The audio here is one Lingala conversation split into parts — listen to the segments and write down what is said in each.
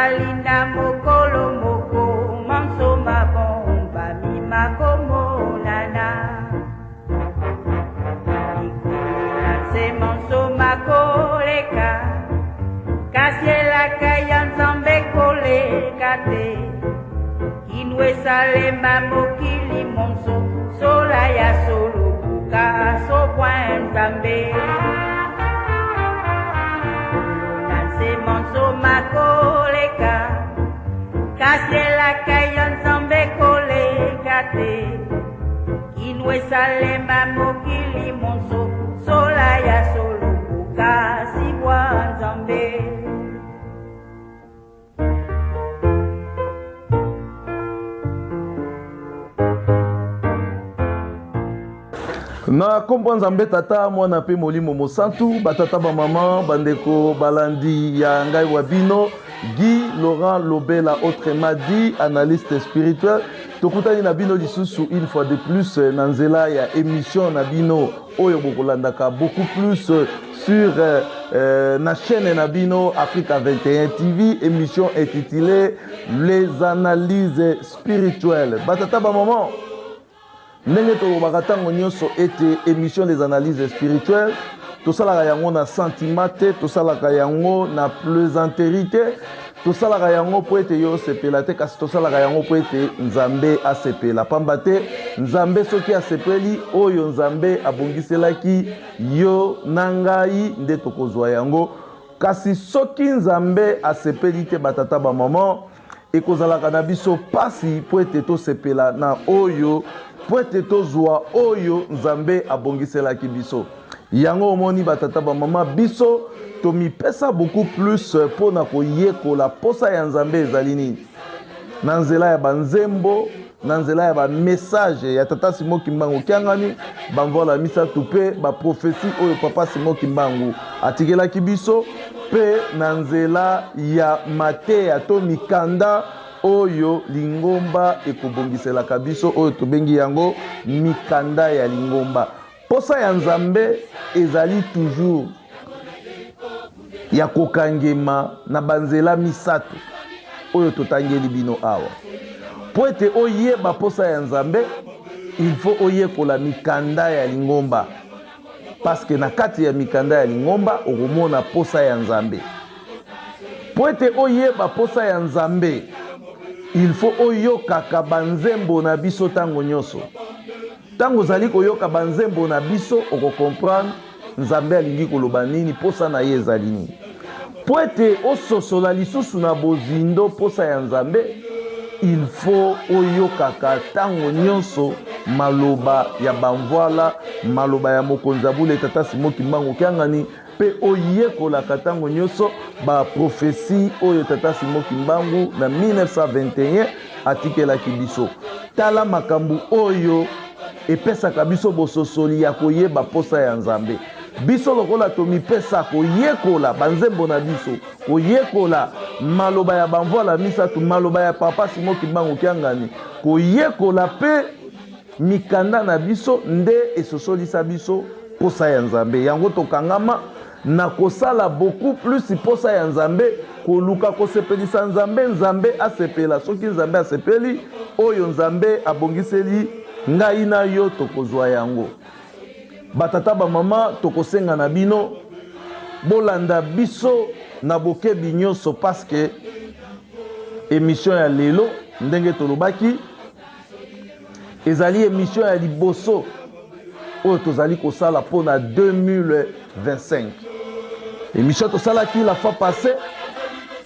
Ezali na mokolo moko manso mabombami makomonana. Likolo na nse manso makoleka, kasi elaka ya Nzambe koleka te. Kino esalema mokili monso, sola ya solo buka sobwa Nzambe. Likolo na nse manso makoleka, kasi elaka ya Nzambe koleka te. Kino esalema mokili monso, sola ya solo buka sibwa Nzambe. Na nkombo ya Nzambe Tata, Mwana mpe Molimo Mosantu, batata, bamama, bandeko balandi ya ngai wa bino Guy Laurent Lobela, autrement dit analyste spirituel. Tokutani na bino lisusu une fois de plus na nzela ya émission na bino oyo bokolandaka beaucoup plus sur na chaîne na bino Africa 21 TV, émission intitulée Les analyses spirituelles. Batata ba maman, ndenge tolobaka ntango nyonso ete émission Les analyses spirituelles tosalaka yango na sentiment te, tosalaka yango na plaisanterie te, tosalaka yango mpo ete yo osepela te, kasi tosalaka yango mpo ete Nzambe asepela. Pamba te Nzambe soki asepeli, oyo Nzambe abongiselaki yo na ngai nde tokozwa yango. Kasi soki Nzambe asepeli te, batata bamama, ekozalaka na biso pasi mpo ete tosepela na oyo, mpo ete tozwa oyo Nzambe abongiselaki biso. Yango omoni batata bamama, biso tomipesa beaucoup plus mpo na koyekola posa ya Nzambe ezali nini na nzela ya banzembo, na nzela ya bamessage ya tata Simon Kimbangu Kiangani, bamvola misato mpe baprofesi oyo papa Simon Kimbangu atikelaki biso, mpe na nzela ya mateya to mikanda oyo lingomba ekobongiselaka biso, oyo tobengi yango mikanda ya lingomba. Posa ya Nzambe ezali toujours ya kokangema na banzela misato oyo totangeli bino awa. Po ete oyeba posa ya Nzambe, il faut oyekola mikanda ya lingomba, parce que na kati ya mikanda ya lingomba okomona posa ya Nzambe. Po ete oyeba posa ya Nzambe, il faut oyokaka banzembo na biso tango nyonso. Tango ozali koyoka banzembo na biso, okokomprendre Nzambe alingi koloba nini, posa na ye ezali nini. Po ete ososola lisusu na bozindo posa ya Nzambe, il faut oyokaka tango nyonso maloba ya bamvwala, maloba ya mokonzi ya bule tata Simon Kimbangu Kiangani, mpe oyekolaka ntango nyonso baprofesi oyo tata Simon Kimbangu na 1921 atikelaki biso. Tala makambo oyo epesaka biso bososoli ya koyeba posa ya Nzambe. Biso lokola tomipesa koyekola banzembo na biso, koyekola maloba ya bamvwala misato, maloba ya papa Simon Kimbangu Kiangani, koyekola mpe mikanda na biso nde esosolisa biso posa ya Nzambe. Yango tokangama na kosala beaucoup plus posa ya Nzambe, koluka kosepelisa Nzambe, Nzambe asepela. Soki Nzambe asepeli, oyo Nzambe abongiseli ngai na yo tokozwa yango. Batata bamama, tokosenga na bino bolanda biso na bokebi nyonso, parce que émission ya lelo ndenge tolobaki ezali émission ya liboso oyo tozali kosala mpona 2025. Émission tosalaki la fois passée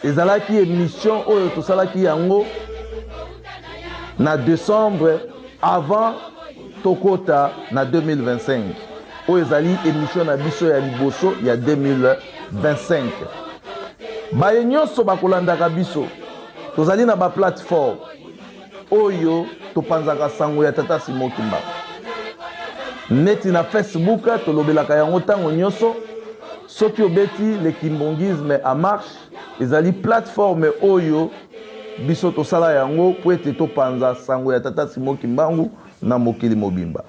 ezalaki émission oyo tosalaki yango na décembre avant tokota na 2025. Oyo ezali émission na biso ya liboso ya 2025. Baye nyonso bakolandaka biso, tozali na ba plateforme oyo topanzaka sango ya tata Simon Kimbangu. Neti na Facebook tolobelaka yango ntango nyonso. Soki obeti le kimbongisme en marche, ezali plateforme oyo biso tosala yango po ete topanza sango ya tata Simon Kimbangu na mokili mobimba.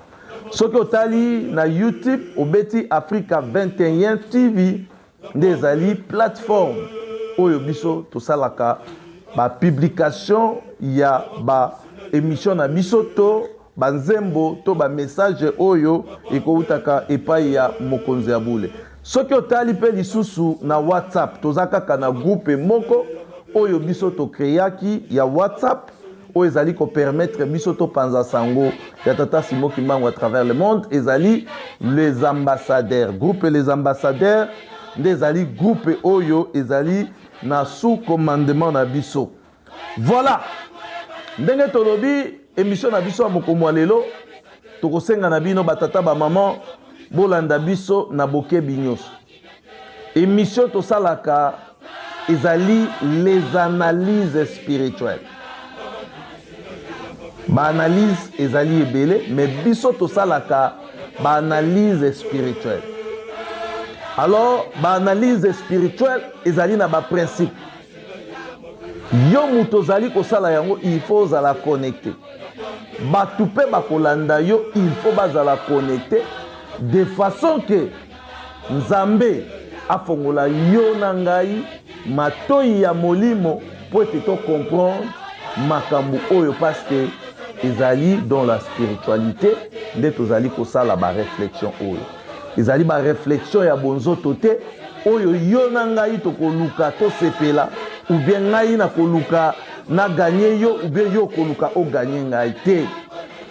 Soki otali na YouTube obeti Africa 21 TV, nde ezali plateforme oyo biso tosalaka ba publication ya ba emission na biso to banzembo to ba message oyo ekoutaka epai ya mokonzi ya bule. Soki otali mpe lisusu na WhatsApp, toza kaka na groupe moko oyo biso tokreaki ya WhatsApp oyo ezali kopermettre biso topanza sango ya tata Simon Kimbangu à travers le monde. Ezali les ambassadeurs, groupe les ambassadeurs nde ezali groupe oyo ezali na sous commandement na biso. Voilà ndenge tolobi émission na biso ya mokomo ya lelo. Tokosenga na bino batata bamama, bolanda biso na bokebi nyonso. Émission tosalaka ezali les analyses spirituelles. Baanalyse ezali ebele, mais biso tosalaka baanalyse spirituelle. Alors baanalyse spirituelle ezali na baprincipe. Yo moto ozali kosala yango, il faut ozala connecté. Bato mpe bakolanda yo, il faut bazala connecté de façon que Nzambe afongola yo na ngai matoi ya molimo mpo ete tocomprendre makambo oyo, parce que ezali dans la spiritualité nde tozali kosala baréflexion oyo. Ezali baréflexion ya bonzoto te oyo yo na ngai tokoluka tosepela, ou bien ngai nakoluka na gagner yo, ou bien yo okoluka ogagner ngai te.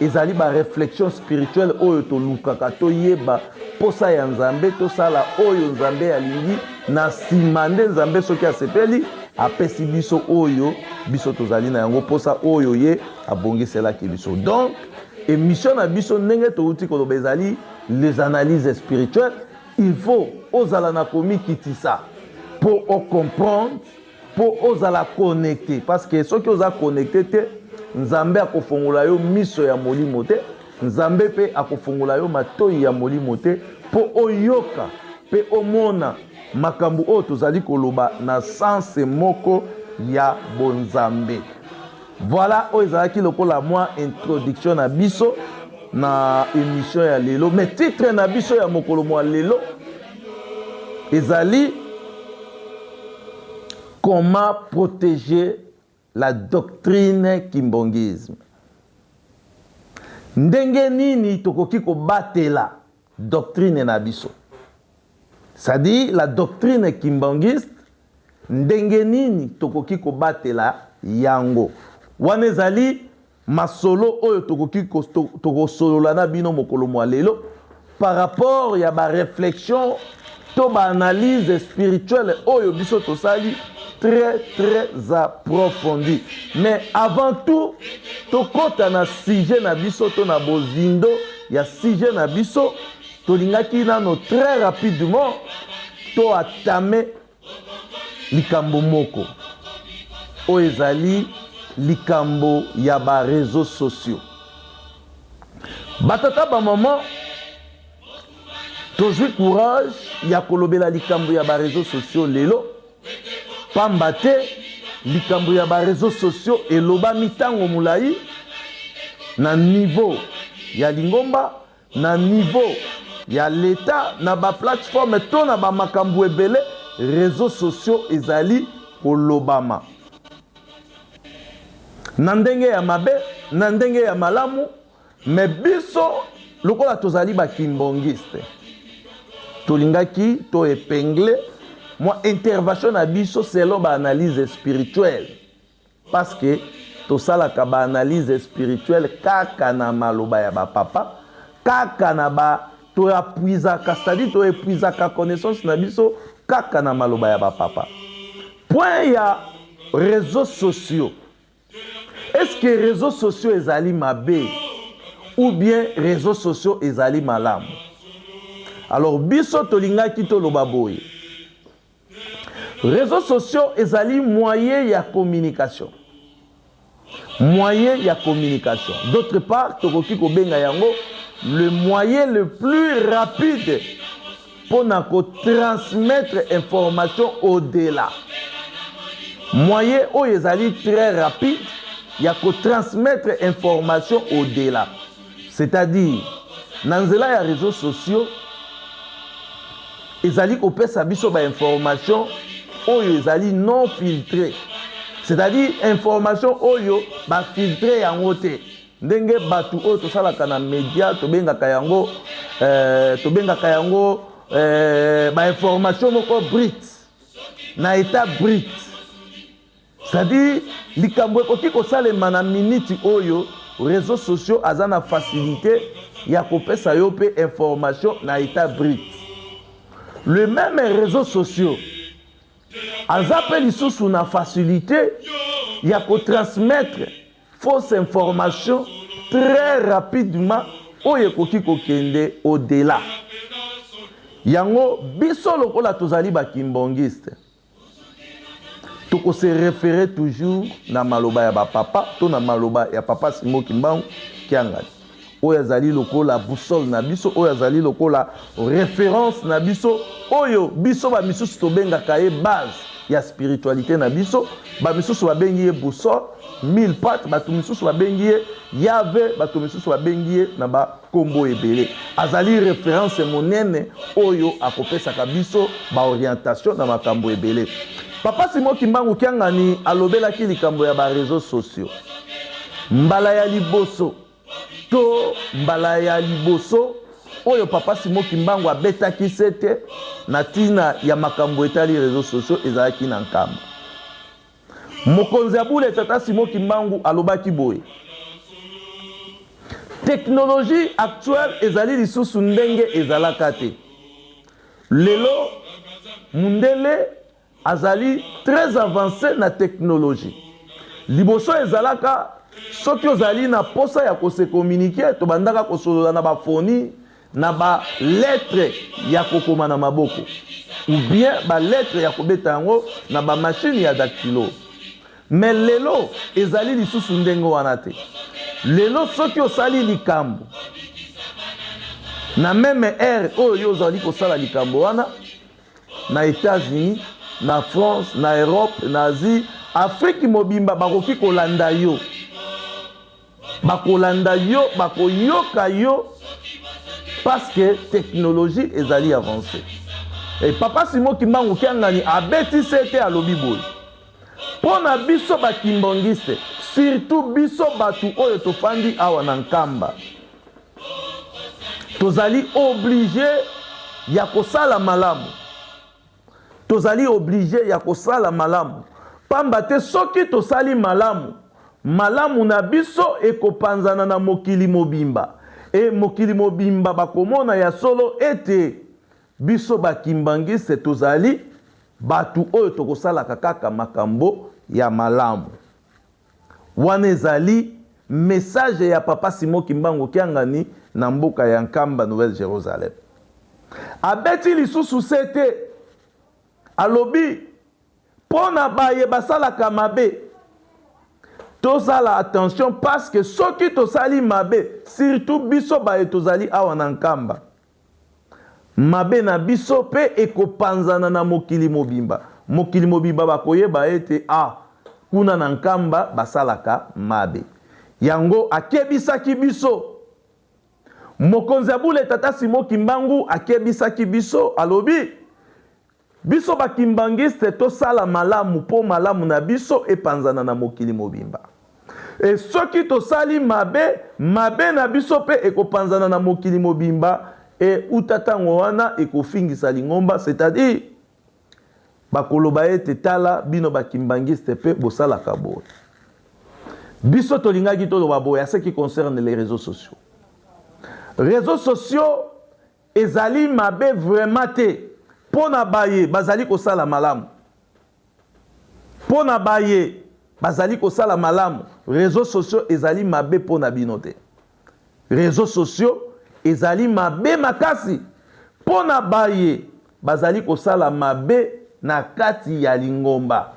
Ezali baréflexion spirituelle oyo tolukaka toyeba posa ya Nzambe, tosala oyo Nzambe alingi. Na nsima nde Nzambe, soki asepeli, apesi biso oyo biso tozali na yango posa, oyo ye abongiselaki biso. Donc émission na biso, ndenge touti koloba, ezali les analyses spirituelles. Il faut ozala na komikitisa mpo ocomprendre, mpo ozala connecté, parce que soki oza connecté te, Nzambe akofongola yo miso ya molimo te, Nzambe mpe akofongola yo matoi ya molimo te mpo oyoka mpe omona makambo oyo tozali koloba na sanse moko ya bonzambe. Voilà oyo ezalaki lokola mwa introduction na biso na émission ya lelo. Mais titre na biso ya mokolo mwa lelo ezali "Comment protéger la doctrine kimbanguisme". Ndenge nini tokoki kobatela doctrine na biso, c'est-à-dire la doctrine kimbanguiste? Ndenge nini tokoki kobatela yango? Wana ezali masolo oyo tokoki tokosolola na bino mokolo mwa lelo par rapport ya baréflexion to baanalyse spirituelle oyo biso tosali très très approfondi. Mais avant tout tokɔta na sujet na biso to na bozindo ya sujet na biso, tolingaki nano très rapidement to entamer likambo moko oyo ezali likambo ya baréseaux sociaux. Batata bamama, tozwi courage ya kolobela likambo ya baréseaux sociaux lelo, pamba te likambo ya baréseaux sociaux elobami ntango molai na niveau ya lingomba, na niveau ya leta, na baplateforme to na bamakambo ebele. Réseaux sociaux ezali kolobama na ndenge ya mabe, na ndenge ya malamu. Mais biso lokola tozali bakimbanguiste, tolingaki to épingler mwa intervention na biso selon baanalyse spirituelle, parce que tosalaka baanalyse spirituelle kaka na maloba ya bapapa, kaka na ba toapuisaka, c'est-à-dire toepuisaka connaissance na biso kaka na maloba ya bapapa. Point ya réseaux sociaux: est-ce que réseaux sociaux ezali mabe ou bien réseaux sociaux ezali malamu? Alors biso tolingaki toloba boye: réseaux sociaux ezali moyen ya communication, moyen ya communication. D'autre part, tokoki kobenga yango le moyen le plus rapide mpona kotransmettre information au-delà, moyen oyo ezali très rapide ya kotransmettre information au-delà. C'est-à-dire na nzela ya réseaux sociaux ezali kopesa biso bainformation oyo ezali non filtré, c'est-à-dire information oyo bafiltre yango te. Ndenge bato oyo tosalaka na media tobengaka yango tobengaka yango bainformation moko brute, na état brut, c'est-à-dire likambo ekoki kosalema na miniti oyo, réseaux sociaux aza na facilité ya kopesa yo mpe information na état brut. Le même réseaux sociaux aza mpe lisusu na facilité ya kotransmettre fausse information très rapidement oyo ekoki kokende au-delà. Yango biso lokola tozali bakimbangiste, tokose référer toujours na maloba ya bapapa to na maloba ya papa Simon Kimbangu Kiangani, oyo azali lokola boussole na biso, oyo azali lokola référence na biso, oyo biso bamisusu tobengaka ye base ya spiritualité na biso. Bamisusu babengi ye boussole mille pattes, bato misusu babengi ye Yave, bato misusu babengi ye na bakombo ebele. Azali référence monene oyo akopesaka biso baorientation na makambo ebele. Papa Simon Kimbangu Kiangani alobelaki likambo ya baréseaux sociaux mbala ya liboso, to mbala ya liboso oyo papa Simon Kimbangu abetaki sete na ntina ya makambo etali réseaux sociaux ezalaki na Nkamba. Mokonzi ya bule, tata Simon Kimbangu, alobaki boye: technologie actuelle ezali lisusu ndenge ezalaka te. Lelo mundele azali très avancé na technologie. Liboso ezalaka soki ozali na posa ya kose communiquer, tobandaka kosolola na bafoni, na balettre ya kokoma na maboko ou bien balettre ya kobeta yango na bamachine ya dactylo. Mais lelo ezali lisusu ndenge wana te. Lelo soki osali likambo na même heure oyo yo ozali kosala likambo wana na États-Unis, na France, na Europe, na Asie, Afrique mobimba bakoki kolanda yo, bakolanda yo, bakoyoka yo, parce que technologie ezali avancé. E papa Simon Kimbangu Kiangani abeti sete, alobi boye: mpo na biso bakimbangiste, surtout biso bato oyo tofandi awa na Nkamba, tozali obligé ya kosala malamu. Tozali obligé ya kosala malamu, pamba te soki tosali malamu, malamu na biso ekopanzana na mokili mobimba, e mokili mobimba bakomona ya solo ete biso bakimbangiste tozali bato oyo tokosalaka kaka makambo ya malamu. Wana ezali message ya papa Simon Kimbangu Kiangani na mboka ya Nkamba, Nouvelle Jérusalem. Abeti lisusu sete, alobi mpo na baye basalaka mabe: tosala attention, parce que soki tosali mabe, surtout biso baye tozali awa na Nkamba, mabe na biso mpe ekopanzana na mokili mobimba. Mokili mobimba bakoyeba ete ah, kuna na Nkamba basalaka mabe. Yango akebisaki biso. Mokonzi ya bule, tata Simon Kimbangu, akebisaki biso, alobi biso bakimbangiste tosala malamu mpo malamu na biso epanzana na mokili mobimba. E soki tosali mabe, mabe na biso mpe ekopanzana na mokili mobimba, e uta ntango wana ekofingisa lingomba, c'est-à-dire bakoloba ete tala bino bakimbangiste mpe bosalaka boye. Biso tolingaki toloba boye: à ce qui concerne les réseaux sociaux, réseaux sociaux ezali mabe vraiment te mpo na baye bazali kosala malamu. Mpo na baye bazali kosala malamu, réseaux sociaux ezali mabe mpo na bino te. Réseaux sociaux ezali mabe makasi mpo na baye bazali kosala mabe na kati ya lingomba.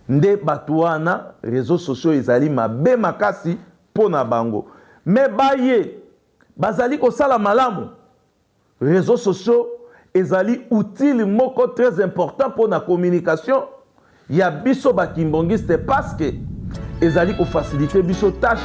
Nde bato wana, réseaux sociaux ezali mabe makasi mpo na bango. Mais baye bazali kosala malamu, réseaux sociaux ezali outil moko très important mpo na communication ya biso bakimbangiste, parce que ezali kofaciliter biso tâche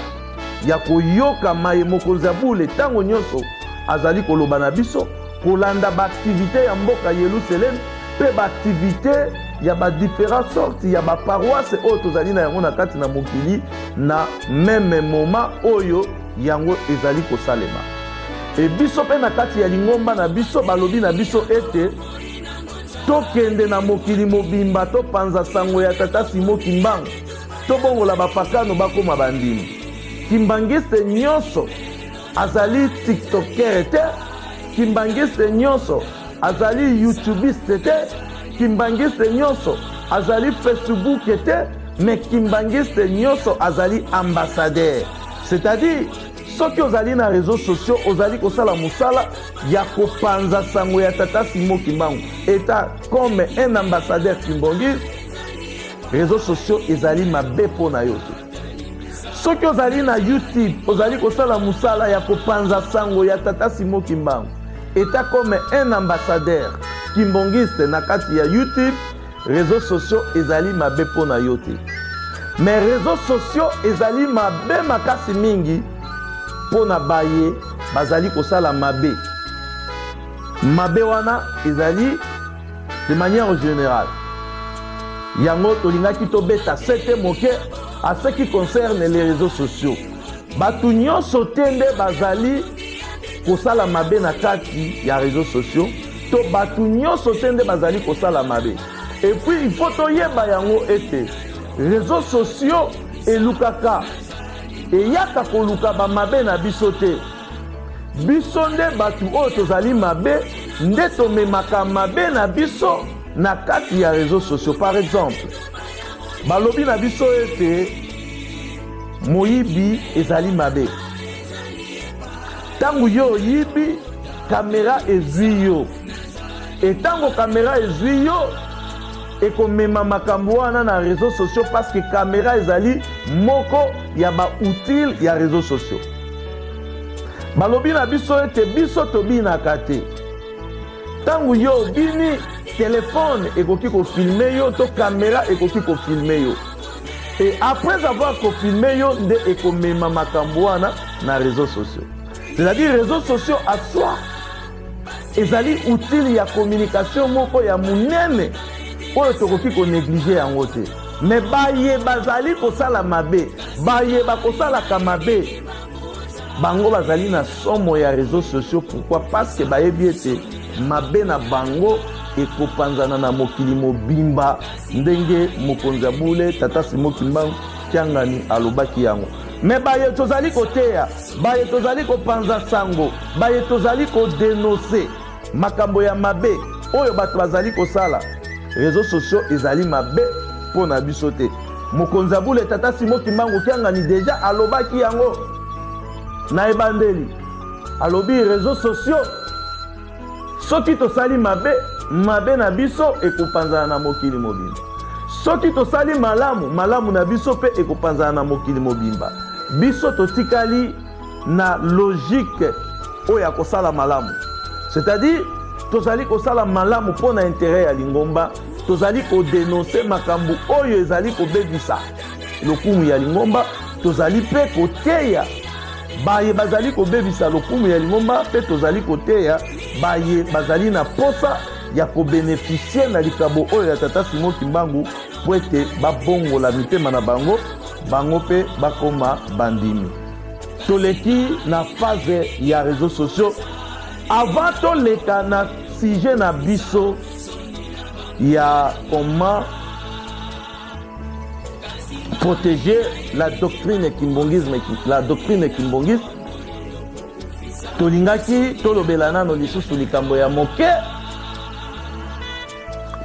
ya koyoka maye mokonzi ya bule ntango nyonso azali koloba na biso, kolanda baaktivité ya mboka Yelusalemi mpe baaktivité ya ba différentes sortes ya ba paroisse oyo tozali na yango na kati na mokili na meme moment oyo yango ezali kosalema. E biso mpe na kati ya lingomba na biso balobi na biso ete tokende na mokili mobimba topanza sango ya tata Simo Kimbangu, tobongola bapakano bakoma bandimi. Kimbangiste nyonso azali tiktokere te, kimbangiste nyonso azali youtubiste te, kimbangiste nyonso azali facebook te, mais kimbangiste nyonso azali ambassadeur. C'est-à-dire soki ozali na réseaux sociaux, ozali kosala mosala ya kopanza sango ya tata Simo Kimbangu, eta comme un ambassadeur kimbangiste, réseaux sociaux ezali mabe mpo na yo te. Soki ozali na YouTube, ozali kosala mosala ya kopanza sango ya tata Simo Kimbangu, eta comme un ambassadeur kimbangiste na kati ya YouTube, réseaux sociaux ezali mabe mpo na yo te. Mais réseaux sociaux ezali mabe makasi mingi mpo na baye bazali kosala mabe. Mabe wana ezali de manière générale. Yango tolingaki tobeta sete moke à ce qui concerne les réseaux sociaux. Bato nyonso te nde bazali kosala mabe na kati ya réseaux sociaux, to bato nyonso te nde bazali kosala mabe. Et puis il faut toyeba yango ete réseaux sociaux elukaka, eyaka koluka bamabe na biso te. Biso nde bato oyo tozali mabe nde tomemaka mabe na biso na kati ya réseaux sociaux. Par exemple, balobi na biso ete moyibi ezali mabe. Ntango yo oyibi, kamera ezwi yo. E ntango kamera ezwi yo, ekomema makambo wana na réseaux sociaux, parce que kamera ezali moko ya baoutils ya réseaux sociaux. Balobi na biso ete biso tobinaka te. Ntango yo obini, telefone ekoki kofilmer yo to kamera ekoki kofilmer yo. Et après avoir kofilmer yo, nde ekomema makambo wana na réseaux sociaux. C'est-à-dire réseaux sociaux à soi ezali outil ya communication moko ya monene oyo tokoki konégliger yango te. Mais baye bazali kosala mabe, baye bakosalaka mabe, bango bazali na somo ya réseaux sociaux. Pourquoi? Parce que bayebi ete mabe na bango ekopanzana na mokili mobimba, ndenge mokonzi ya bule tata Simo Kimbangu Kiangani alobaki yango. Mais baye tozali koteya, baye tozali kopanza sango, baye tozali kodénoncer makambo ya mabe oyo bato bazali kosala, réseaux sociaux ezali mabe mpo na biso te. Mokonzi ya bule tata Simo Kimbangu Kiangani déjà alobaki yango na ebandeli. Alobi réseaux sociaux, soki tosali mabe, mabe na biso ekopanzana na mokili mobimba. Soki tosali malamu, malamu na biso mpe ekopanzana na mokili mobimba. Biso totikali na logique oyo ya kosala malamu, c'est-à-dire tozali kosala malamu mpo na intérêt ya lingomba. Tozali kodénoncer makambo oyo ezali kobebisa lokumu ya lingomba. Tozali mpe koteya baye bazali kobebisa lokumu ya lingomba, mpe tozali koteya baye bazali na posa ya kobénéficier na likambo oyo ya tata Simo Kimbangu, po ete babongola mitema na bango, bango mpe bakoma bandimi. Toleki na phase ya réseaux sociaux. Avant toleka na sujet na biso ya comment protéger la doctrine kimbanguisme, la doctrine kimbangiste, tolingaki tolobela nano lisusu likambo ya moke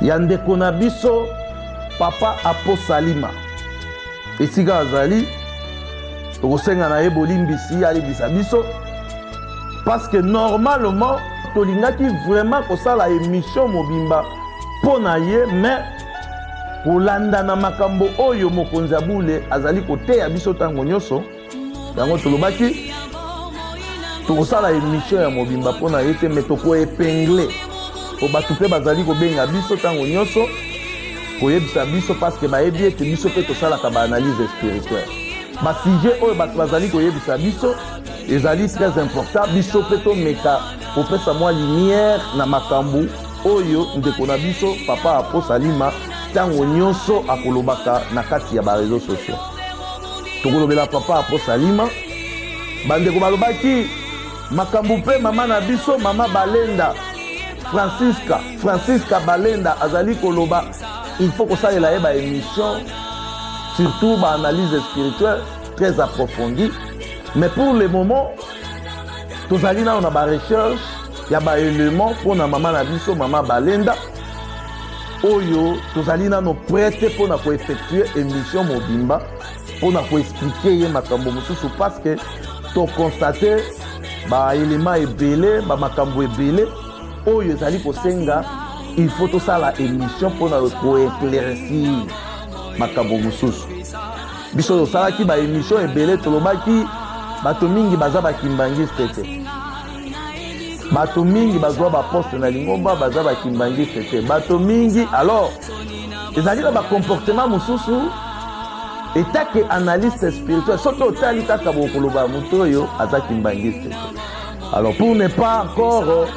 ya ndeko na biso papa Apo Salima. Esika azali, tokosenga na ye bolimbisi, alimbisa biso, parce que normalement tolingaki vraiment kosala émission mobimba mpo na ye. Mais kolanda na makambo oyo mokonzi ya bule azali koteya biso ntango nyonso, yango tolobaki tokosala émission ya mobimba mpo na ye te, mais tokoépingler, po bato mpe bazali kobenga biso ntango nyonso koyebisa biso, parce que bayebi ete biso mpe tosalaka baanalyse spirituelle. Basujet oyo bato bazali koyebisa biso ezali très important, biso mpe tomeka kopesa mwa lumière na makambo oyo ndeko na biso papa Apo Salima ntango nyonso akolobaka na kati ya bareseau sociaux. Tokolobela papa Aposalima. Bandeko balobaki makambo mpe mama na biso mama Balenda Francisca, Francisca Balenda azali koloba il faut kosalela ye ba émission, surtout ba analyse spirituelle très approfondie. Mais pour le moment tozali nano na ba recherche ya ba élément mpona mama na biso mama Balenda, oyo tozali nano prête mpona koeffectue émission mobimba mpona koexplike ye makambo mosusu, parce que toconstate baélément ebele, bamakambo ebele oyo ezali kosenga il faut tosala émission mpona koéclaircir makambo mosusu. Biso tosalaki baémission ebele, tolobaki bato mingi baza bakimbangiste te, bato mingi bazwa baposte na lingomba baza bakimbangiste te, bato mingi. Alors ezali na bacomportement mosusu etake analyste spirituel, soki otali kaka bokoloba moto oyo aza kimbangiste te. Alors pour ne pas encore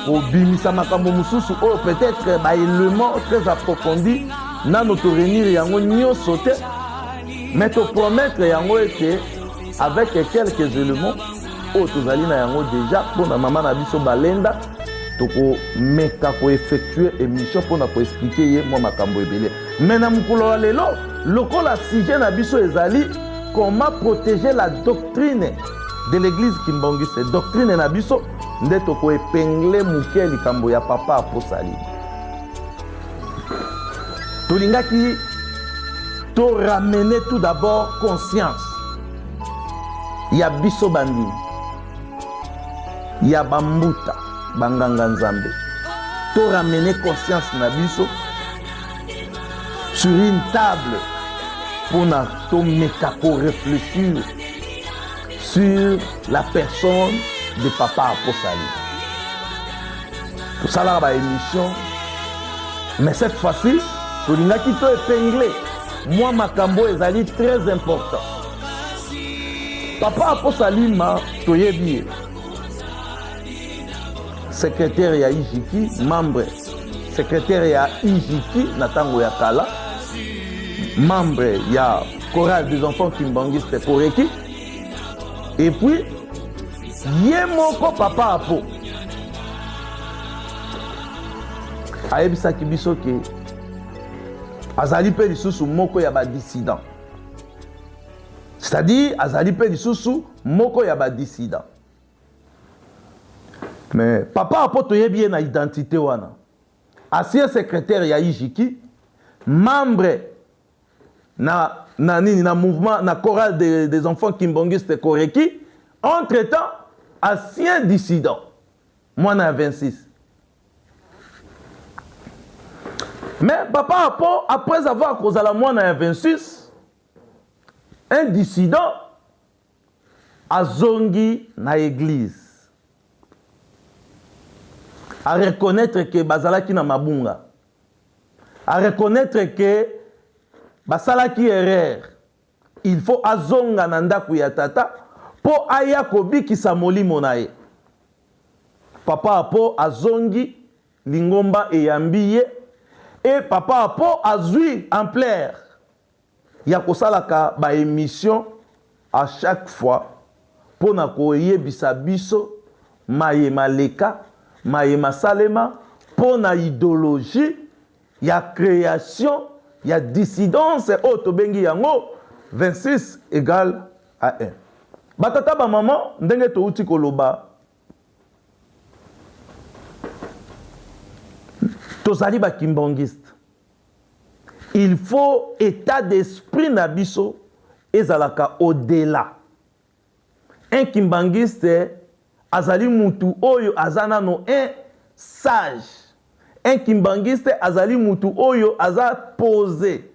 kobimisa makambo mosusu oyo peut-être baélément très approfondi nano toréunir yango nyonso te, mais topromettre yango ete avec quelques éléments oyo tozali na yango déjà mpona mama na biso Balenda, tokomeka koeffectue émission mpona koexplike ye mwa makambo ebele. Mais na mokolo ya lelo, lokola sujet na biso ezali comment protéger la doctrine de l'église kimbangiste, doctrine na biso nde tokoepengle moke likambo ya papa Aposali. Tolingaki toramener tout d'abord conscience ya biso bandimi ya bambuta banganga nzambe, toramener conscience na biso sur une table mpona tomeka korefléchir sur la personne de papa Aposali. Tosalaka baémission, mais cette fois-ci tolingaki to épingle mwa makambo ezali très important. Papa Aposalima, toyebi ye secrétaire ya IJK, membre secrétaire ya IJK na ntango ya kala, membre ya chorale des enfants kimbanguiste Koreki. Et puis ye moko papa Apo ayebisaki biso ke azali mpe lisusu moko ya badissident, c'est-à-dire azali mpe lisusu moko ya badissident. Mais papa Apo, toyebi ye na identité wana, ancien secrétaire ya IJK, membre na nini, na mouvement, na chorale des enfants kimbanguistes Koreki, entre temps ancien dissident, mwana ya 26. Mais papa Apo, après avoir kozala mwana ya 26, un dissident, azongi na église, à reconnaître que bazalaki na mabunga, à reconnaître que basalaki erreur, il faut azonga na ndako ya tata mpo aya kobikisa molimo na ye. Papa Apo azongi, lingomba eyambi ye, e papa Apo azwi ampleur ya kosalaka baémission à chaque fois mpona koyebisa biso maye maleka, maye masalema mpo na idéologie ya création ya dissidence oyo tobengi yango 26 égale à 1. Batata, bamama, ndenge touti koloba, tozali bakimbangiste, il faut état d'esprit na biso ezalaka au-delà. Un kimbangiste azali mutu oyo aza nano un sage, un kimbangiste azali mutu oyo aza posé,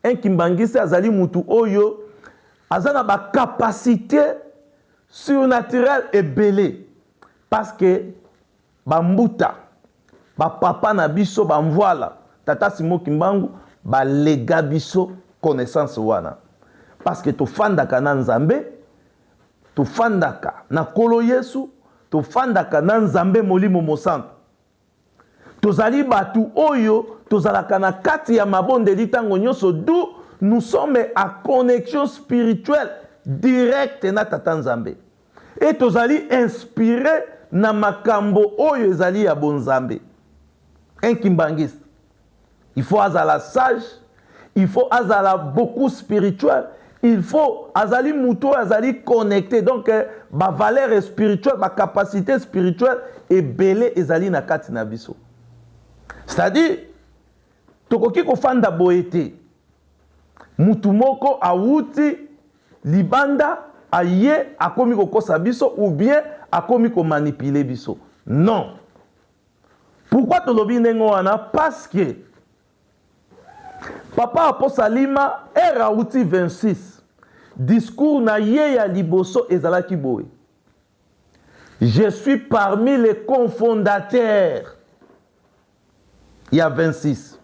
un kimbangiste azali mutu oyo aza na bacapacité surnaturelle ebele, parce que bambuta, bapapa na biso, bamvwala, tata Simo Kimbangu, balega biso connaissance wana, parce que tofandaka na Nzambe, tofandaka na Nkolo Yesu, tofandaka na Nzambe Molimo Mosantu. Tozali bato oyo Tozalaka na kati ya mabondeli ntango nyonso, d'où nous sommes à connexion spirituelle directe na Tata Nzambe. Et tozali inspiré na makambo oyo ezali ya bonzambe. Un kimbanguiste, il faut azala sage, il faut azala beaucoup spirituel, il faut azali mutu oyo azali connecté. Donc ba valeur spirituelle, ba capacité spirituelle ebele ezali na kati na biso. C'est-à-dire tokoki kofanda boye te, mutu moko awuti libanda aye akomi kokosa biso ou bien akomi komanipuler biso. Non. Pourquoi tolobi ndenge wana? Parce que papa Aposalima ere awuti 26, discours na ye ya liboso ezalaki boye: "Je suis parmi les cofondateurs ya 26.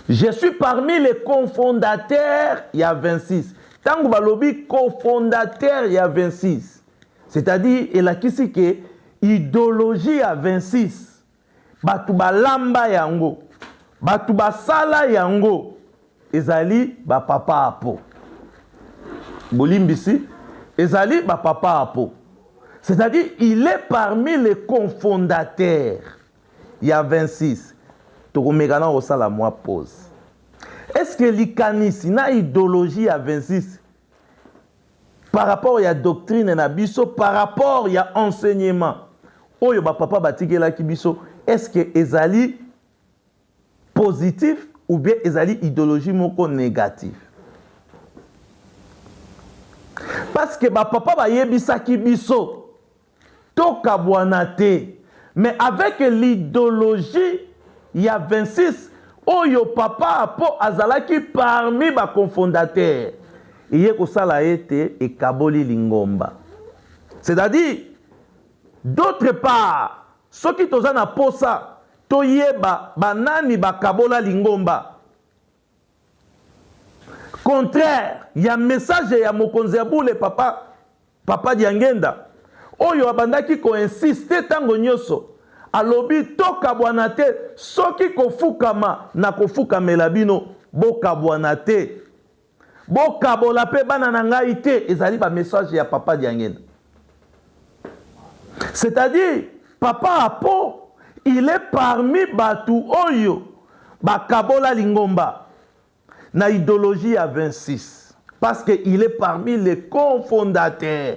Je suis parmi les cofondateurs ya 26." Ntango balobi cofondateur ya 26, c'est-à-dire elakisi ke idéologie ya 26, bato balamba yango, bato basala yango ezali bapapa Apo. Bolimbisi, ezali bapapa Apo. C'est-à-dire il est parmi les cofondateurs ya 26. Tokomeka na kosala mwa pause. Est-ce que likanisi na idéologie ya 26, par rapport ya doctrine na biso, par rapport ya enseignement oyo bapapa batikelaki biso, est-ce que ezali positif ou bien ezali idéologie moko négatif? Parce que bapapa bayebisaki biso tokabwana te, mais avec l'idéologie ya 26 oyo papa Apo azalaki parmi bacofondateur, eye kosala ete ekaboli lingomba. C'est-à-dire, d'autre part, soki toza na posa toyeba banani bakabola lingomba, contraire ya message ya mokonzi ya bule, papa Diangenda, oyo abandaki koinsister ntango nyonso, alobi tokabwana te, soki kofukama na kofukamela bino, bokabwana te, bokabola mpe bana na ngai te. Ezali bamessage ya papa Diangenda. C'est-à-dire papa Apo, il est parmi bato oyo bakabola lingomba na idéologie ya 26, parce que il est parmi les cofondateurs.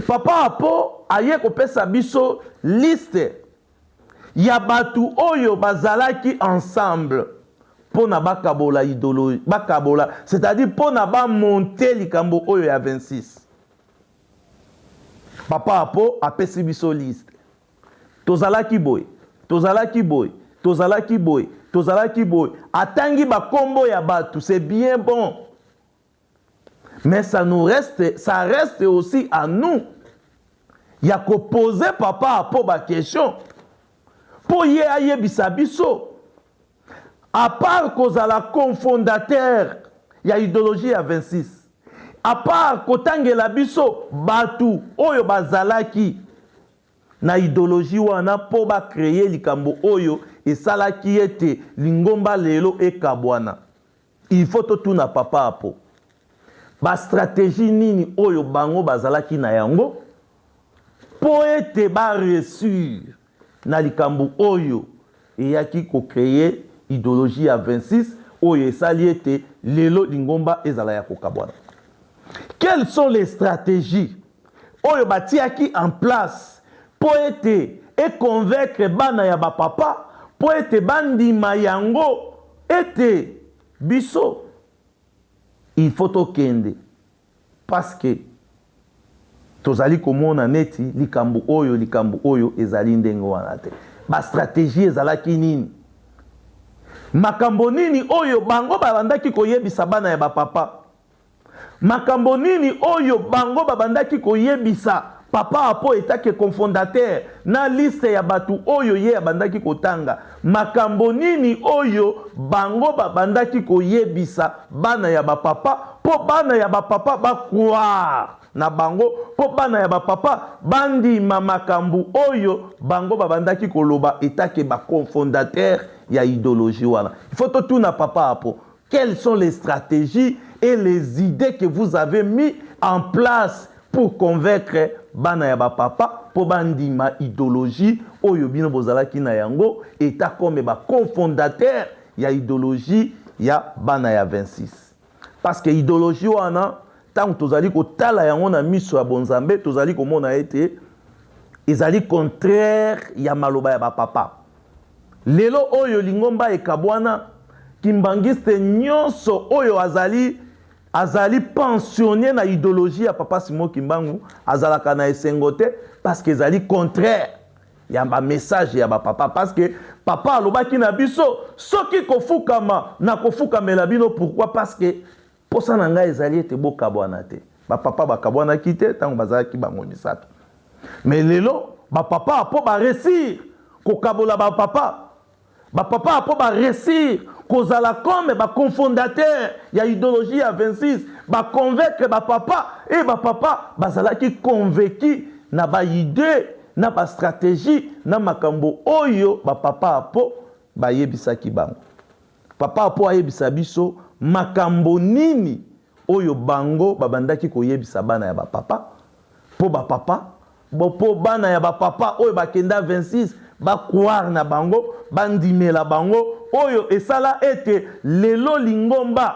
Papa Apo aye kopesa biso liste ya bato oyo bazalaki ensemble mpo na bakabola idéologie, bakabola, c'est-à-dire mpo na bamonter likambo oyo ya 26. Papa Apo apesi biso liste: tozalaki boye, tozalaki boye, tozalaki boye, tozalaki boye. Atangi bakombo ya bato, c'est bien bon, mais ça nous reste, ça reste aussi à nous ya koposer papa Apo baquestion mpo ye ayebisa biso, à part kozala cofondateur ya idéologie ya 26, à part kotangela biso bato oyo bazalaki na idéologie wana mpo bacréer likambo oyo esalaki ete lingomba lelo ekabwana, il faut totuna papa Apo bastratégie nini oyo bango bazalaki na yango mpo ete baréussir na likambo oyo eyaki kocréer idéologie ya 26 oyo esali ete lelo lingomba ezala ya kokabwana. Quelles sont les stratégies oyo batiaki en place mpo ete econvaincre bana ya bapapa mpo ete bandima yango, ete biso il faut tokende, parce que tozali komona neti likambo oyo ezali ndenge wana te? Bastratégie ezalaki nini? Makambo nini oyo bango babandaki koyebisa bana ya bapapa? Makambo nini oyo bango babandaki koyebisa papa Apo etake cofondateur na liste ya bato oyo ye abandaki kotanga? Makambo nini oyo bango babandaki koyebisa bana ya bapapa mpo bana ya bapapa bacroire? na bango mpo bana ya bapapa bandima makambo oyo bango babandaki koloba etake baconfondateur ya idéologie wana. Il faut totuna papa Apo quelles sont les stratégies et les idées que vous avez mis en place pour convaincre bana ya bapapa mpo bandima idéologie oyo bino bozalaki na yango eta comme baconfondateur ya idéologie ya bana ya 26? Parce que idéologie wana, ntango tozali kotala yango na miso ya bonzambe, tozali komona ete ezali contraire ya maloba ya bapapa. Lelo oyo lingomba ekabwana, kimbangiste nyonso oyo azali pensionné na idéologie ya papa Simon Kimbangu azalaka na esengo te, parce que ezali contraire ya bamessage ya bapapa. Parce que papa alobaki na biso: soki kofukama, na kofukamela bino. Pourquoi? Parce que posa na ngai ezali ete bokabwana te. Bapapa bakabwanaki te ntango bazalaki bango misato. Mais lelo bapapa mpo baréussir kokabola bapapa, bapapa mpo baréussir kozala comme baconfondateur ya idéologie ya 26, baconvaincre bapapa, e bapapa bazalaki convaincu na baidée, na bastratégie, na makambo oyo bapapa Apo bayebisaki bango. Papa Apo ayebisa biso makambo nini oyo bango babandaki koyebisa bana ya bapapa mpo bapapa, mpo bana ya bapapa oyo bakenda 26 bacroire na bango, bandimela bango, oyo esala ete lelo lingomba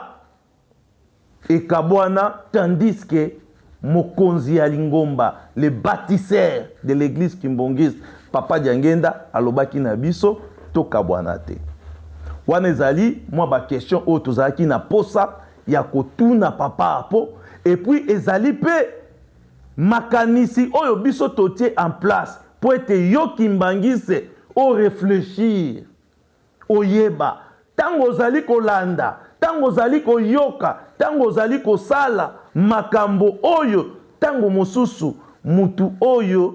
ekabwana, tandis que mokonzi ya lingomba, le bâtisseur de l'église kimbangiste, papa Diangenda, alobaki na biso tokabwana te. Wana ezali mwa baquestion oyo tozalaki na posa ya kotuna papa Apo. Et puis ezali mpe makanisi oyo biso totie en place mpo ete yo kimbangiste oréfléchir, oyeba ntango ozali kolanda, ntango ozali koyoka, ntango ozali kosala makambo oyo, ntango mosusu mutu oyo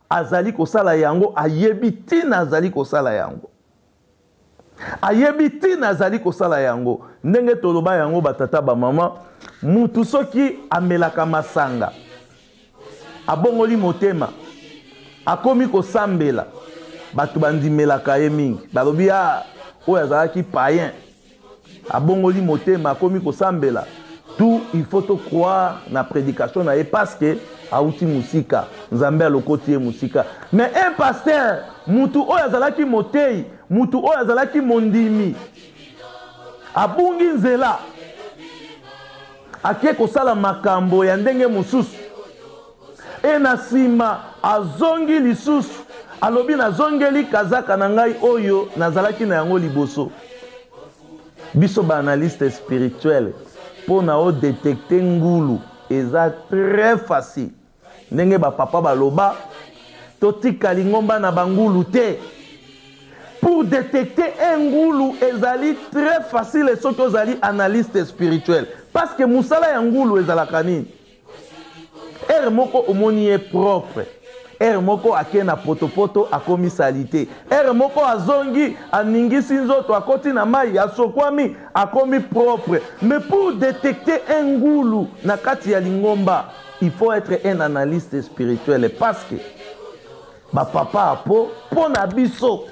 azali kosala yango ayebi ntina azali kosala yango, ayebi ntina azali kosala yango. Ndenge toloba yango, batata, bamama, mutu soki amelaka masanga, abongoli motema, akomi kosambela, bato bandimelaka ye mingi. Balobi: "A, oyo azalaki païen, abongoli motema, akomi kosambela." Tout, il faut to croire na prédication na ye parce que auti mosika, Nzambe alokoti ye mosika. Mais un pasteur, mutu oyo azalaki motei, mutu oyo azalaki mondimi, abungi nzela, ake kosala makambo ya ndenge mosusu, e na nsima azongi lisusu, alobi: "Nazongeli kazaka na ngai oyo nazalaki na yango liboso." Biso baanalyste spirituel, mpo na odétecter ngulu eza très facile. Ndenge bapapa baloba, totika lingomba na bangulu te. Pour détecter un ngulu ezali très facile soki ozali analyste spirituel, parce que mosala ya ngulu ezalaka nini? Heure moko omoni ye propre, heure moko ake na potopoto, akomi saleté, heure moko azongi, aningisi nzoto, akoti na mai, asokwami, akomi propre. Mais pour détecter un ngulu na kati ya lingomba, il faut être un analyste spirituel, parce que bapapa Apo, mpo na biso,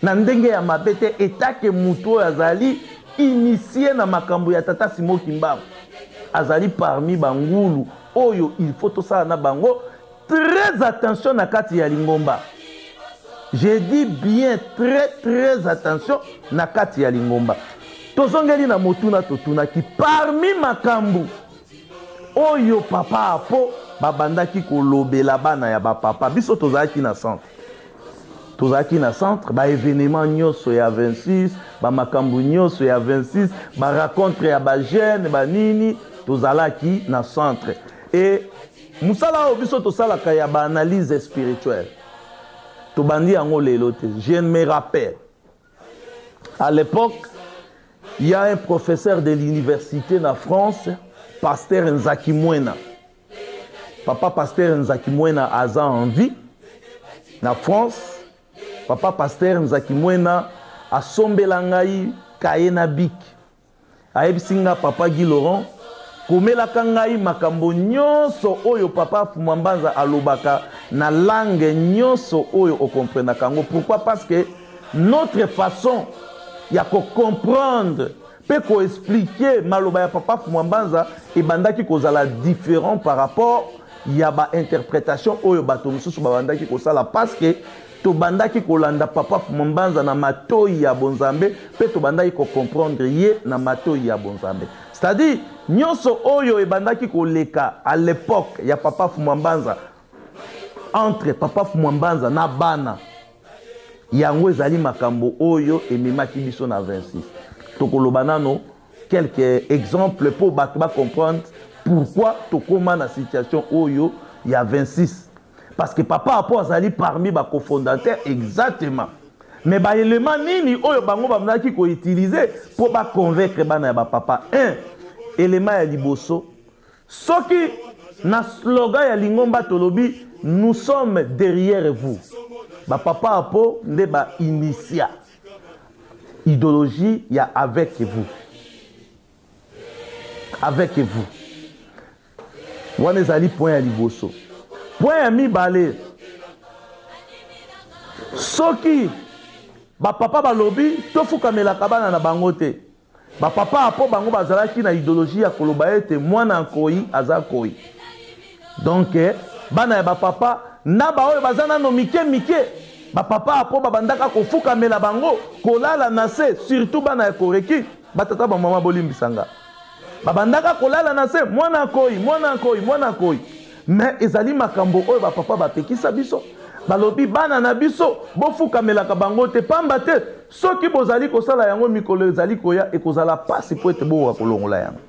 na ndenge ya mabe te, etake mutu oyo azali initié na makambo ya tata Simo Kimbangu azali parmi bangulu oyo il faut tosala na bango très attention na kati ya lingomba. Je dis bien très très attention na kati ya lingomba. Tozongeli na motuna totunaki: parmi makambo oyo papa Apo babandaki kolobela bana ya bapapa, biso tozalaki na centre, tozalaki na centre, baévénement nyonso ya 26, bamakambo nyonso ya 26, barencontre ya bajeune, banini, tozalaki na centre. E mosala oyo biso tosalaka ya baanalyse spirituelle, tobandi yango lelo te. Je me rappelle, à l'époque, il y a un professeur de l'université na France, pasteur Nzaki Mwena. Papa pasteur Nzaki Mwena aza en vie na France. Papa pasteur Nzaki Mwena asombela ngai cahier na bic. Ayebisi nga: "Papa Guy Laurent, Komelaka ngai makambo nyonso oyo papa Fumua Mbanza alobaka na langue nyonso oyo o comprenaka yango. Pourquoi? Parce que notre façon ya ko comprendre pe ko expliquer maloba ya papa Fumua Mbanza ebandaki kozala different par rapport ya ba interpretation oyo bato mosusu babandaki kosala, parce que tobandaki kolanda papa Fumua Mbanza na matoyi ya bonzambe pe tobandaki ko comprendre ye na matoyi ya bonzambe. C'est-à-dire nyonso oyo ebandaki koleka à l'époque ya papa Fumua Mbanza, entre papa Fumua Mbanza na bana, yango ezali makambo oyo ememaki biso na 26. Tokoloba nano quelques exemples po bato ba comprendre pourquoi tokoma na situation oyo ya 26. Parce que papa Apo azali parmi ba cofondateurs exactement. Mais ba éléments nini oyo bango babandaki ko utiliser po ba convaincre bana ya ba papa? 1, élément ya liboso, soki na slogan ya lingomba tolobi nous sommes derrière vous, ba papa Apo nde ba initia idéologie ya avec vous. Avec vous. Wana ezali point ya liboso. Point ya mibale, soki ba papa balobi tofukamelaka bana na bango te, ba papa apo bango bazalaki na idéologie ya koloba ete mwana nkoi aza nkoi. Donc bana ya ba papa na ba oyo baza nano mike mike, ba papa apo babandaka kofukamela bango, kolala na se, surtout bana ya koreki. Batata ba mama bolimbisa nga, babandaka kolala na se, mwana nkoi, mwana nkoi, mwana nkoi. Mais ezali makambo oyo ba papa bapekisa biso. Balobi bana na biso bofukamelaka bango te, pamba te soki bozali kosala yango mikolo ezali koya ekozala pasi po ete bokoka kolongola yango.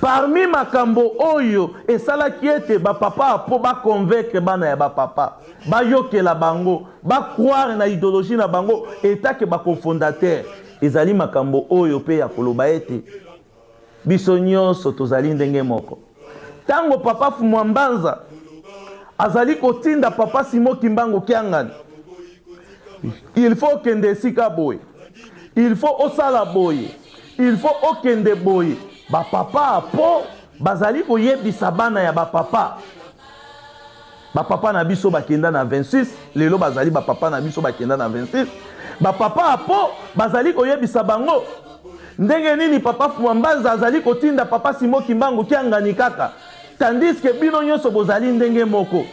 Parmi makambo oyo esalaki ete ba papa apo ba convaincre bana ya ba papa, bayokela bango, ba croire na idéologie na bango etake ba cofondateur, ezali makambo oyo pe ya koloba ete biso nyonso tozali ndenge moko. Tango papa Fumua Mbanza azali kotinda papa Simon Kimbangu Kiangani, il faut okende esika boye, il faut osala boye, il faut okende boye, ba papa apo bazali koyebisa bana ya ba papa. Ba papa na biso bakenda na 26, lelo bazali ba papa na biso bakenda na 26. Ba papa apo bazali koyebisa bango ndenge nini papa Fumua Mbanza azali kotinda papa Simon Kimbangu Kiangani kaka, tandis que bino nyonso bozali ndenge moko.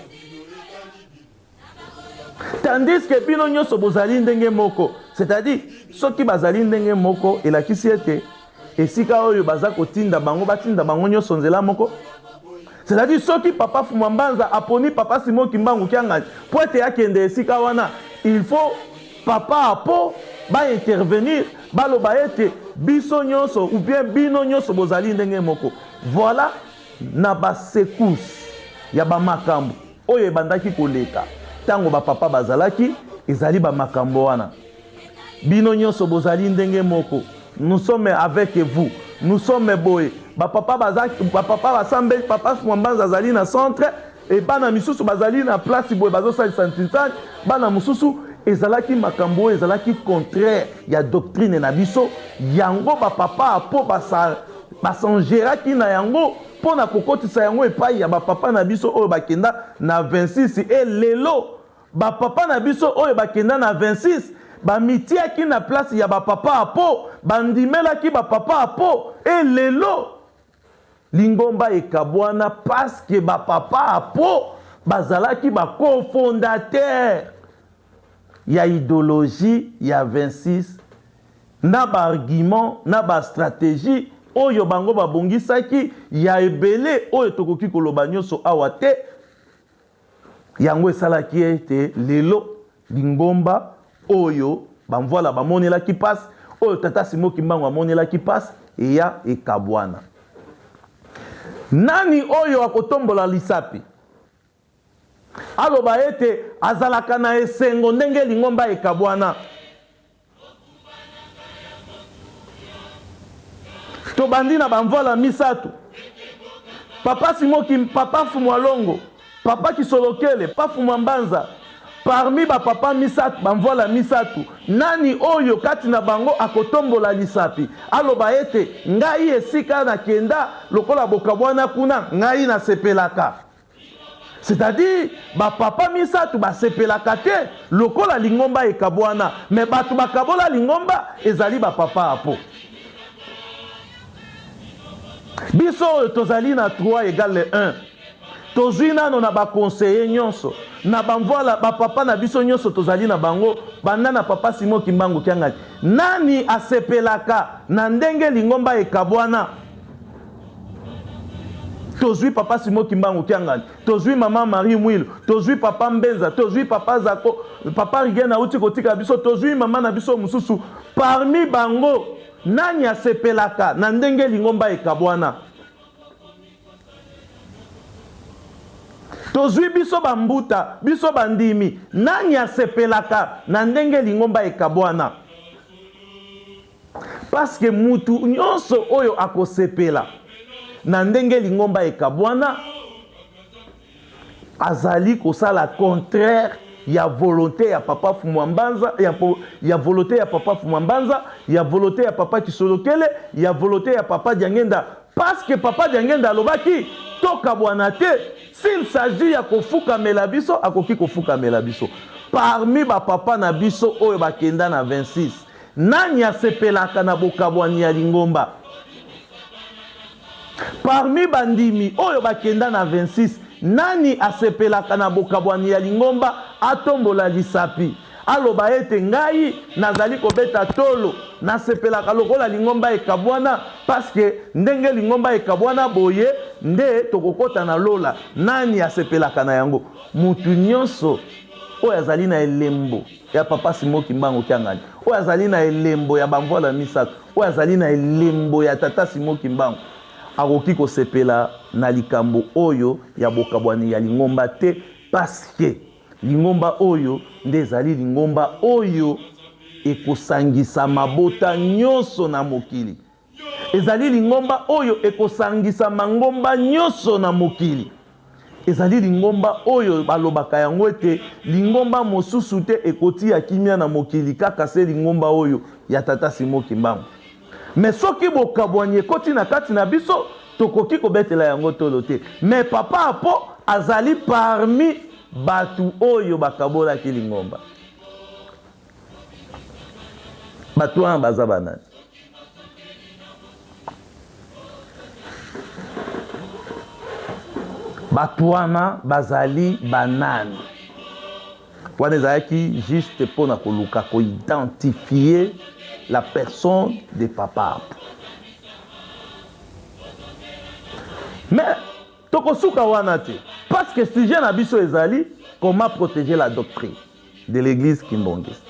Tandis que bino nyonso bozali ndenge moko. C'est-à-dire, soki bazali ndenge moko, elakisi ete esika oyo baza kotinda bango, batinda bango nyonso nzela moko. C'est-à-dire, soki papa Fumua Mbanza aponi papa Simon Kimbangu Kiangani po ete akende esika wana, il faut papa apo ba intervenir, baloba ete biso nyonso ou bien bino nyonso bozali ndenge moko. Voilà na ba secousses ya ba makambo oyo ebandaki koleka tango ba papa bazalaki, ezali ba makambo wana. Bino nyonso bozali ndenge moko. Nous sommes avec vous. Nous sommes boye. Ba papa baza, ba papa basambeli, papa Fumua Mbanza azali na centre et bana misusu bazali na place boye bazosalisa ntintsani. Bana mosusu ezalaki makambo oyo ezalaki contraire ya doctrine na biso. Yango ba papa po basangeraki na yango mpo na kokotisa yango epai ya ba papa na biso oyo bakenda na 26. Et lelo ba papa na biso oyo bakenda na 26 bamitiaki na place ya ba papa apo, bandimelaki ba papa apo. Et lelo lingomba ekabwana parce que ba papa apo bazalaki ba cofondateur ya idéologie ya 26 na ba argument na ba stratégie oyo bango babongisaki ya ebele oyo tokoki koloba nyonso awa te. Yango esalaki ete lelo lingomba oyo bamvwala bamonelaki pasi, oyo tata Simon Kimbangu amonelaki pasi, eya ekabwana. Nani oyo akotombola lisapi aloba ete azalaka na esengo ndenge lingomba ekabwana? Tobandi na bamvwala misato, papa Simon Kim, papa Fumua Longo, papa Kisolokele, papa Fumua Mbanza. Parmi ba papa misatu, ba mvuala misatu, nani oyo kati na bango akotombola lisapi aloba ete, Ngai esika nakenda, lokola bokabwana kuna, ngai nasepelaka? C'est-à-dire ba papa misatu basepelaka te lokola lingomba ekabwana, mais bato bakabola lingomba ezali ba papa apo. Biso oyo tozali na 3 egale 1, tozwi nano na ba conseiller nyonso na ba mvuala, ba papa na biso nyonso tozali na bango banda na papa Simon Kimbangu Kiangani, nani asepelaka na ndenge lingomba ekabwana? Tozwi papa Simon Kimbangu Kiangani, tozwi mama Marie Mwilu, tozwi papa Mbenza, tozwi papa Zako, papa Rigen auti kotika biso, tozwi mama na biso mosusu. Parmi bango nani asepelaka na ndenge lingomba ekabwana? Tozwi biso bambuta, biso bandimi, nani asepelaka na ndenge lingomba ekabwana? Parce que mutu nyonso oyo akosepela na ndenge lingomba ekabwana azali kosala contraire ya volonté ya papa Fumwa Mbanza, ya volonté ya papa Fumwa Mbanza, ya volonté ya papa Kisolokele, ya volonté ya papa Diangenda. Parce que papa Diangenda alobaki tokabwana te, s'il s'agit ya kofukamela biso akoki kofukamela biso. Parmi ba papa na biso oyo bakenda na 26, nani asepelaka na bokabwani ya lingomba? Parmi bandimi oyo bakenda na 26, nani asepelaka na bokabwani ya lingomba? Atombola lisapi aloba ete ngai nazali kobeta tolo, nasepelaka lokola lingomba ekabwana, parce que ndenge lingomba ekabwana boye nde tokokota na lola. Nani asepelaka na yango? Mutu nyonso oyo azali na elembo ya papa Simon Kimbangu Kiangani, oyo azali na elembo ya bamvwala misato, oyo azali na elembo ya tata Simon Kimbangu, akoki kosepela na likambo oyo ya bokabwani ya lingomba te, parce que lingomba oyo nde ezali lingomba oyo ekosangisa mabota nyonso na mokili. Ezali lingomba oyo ekosangisa mangomba nyonso na mokili. Ezali lingomba oyo balobaka yango ete lingomba mosusu te ekotia kimia na mokili kaka se lingomba oyo ya tata Simon Kimbangu. Mais soki bokabwani ekoti na kati na biso, tokoki kobetela yango tolo te. Mais papa Apo azali parmi batu oyo bakabolaki lingomba. Bato wana baza banani? Bato wana bazali banani? Wana ezalaki juste mpo na koluka koidentifier la personne de papa Apo. Mais tokosuka wana te, parce que sujet na biso ezali comment protéger la doctrine de l'église kimbanguiste.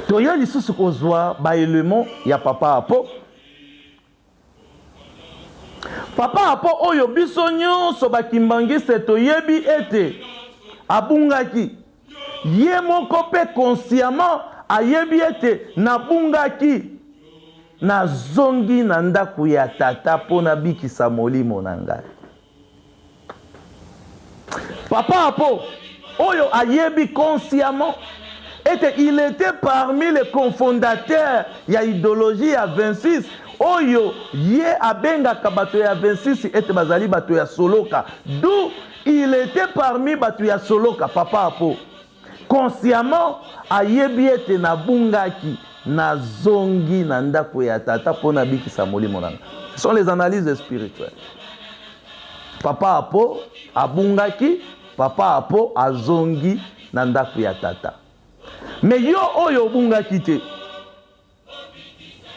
Toya lisusu kozwa ba éléments ya papa Apo. Papa Apo oyo biso nyonso ba kimbanguiste toyebi ete abungaki. Ye moko pe consciemment ayebi ete nabungaki, nazongi na ndako ya tata mpo nabikisa molimo na ngai. Papa Apo oyo ayebi consciemment ete il était parmi les cofondateurs ya idéologie ya 26, oyo ye abengaka bato ya 26 ete bazali bato ya soloka, d'où il était parmi bato ya soloka. Papa Apo consciemment ayebi ete nabungaki, nazongi na ndako ya tata mpo nabikisa molimo na ngai. Ce sont les analyses spirituelles. Papa Apo abungaki, papa Apo azongi na ndako ya tata. Mais yo oyo obungaki te,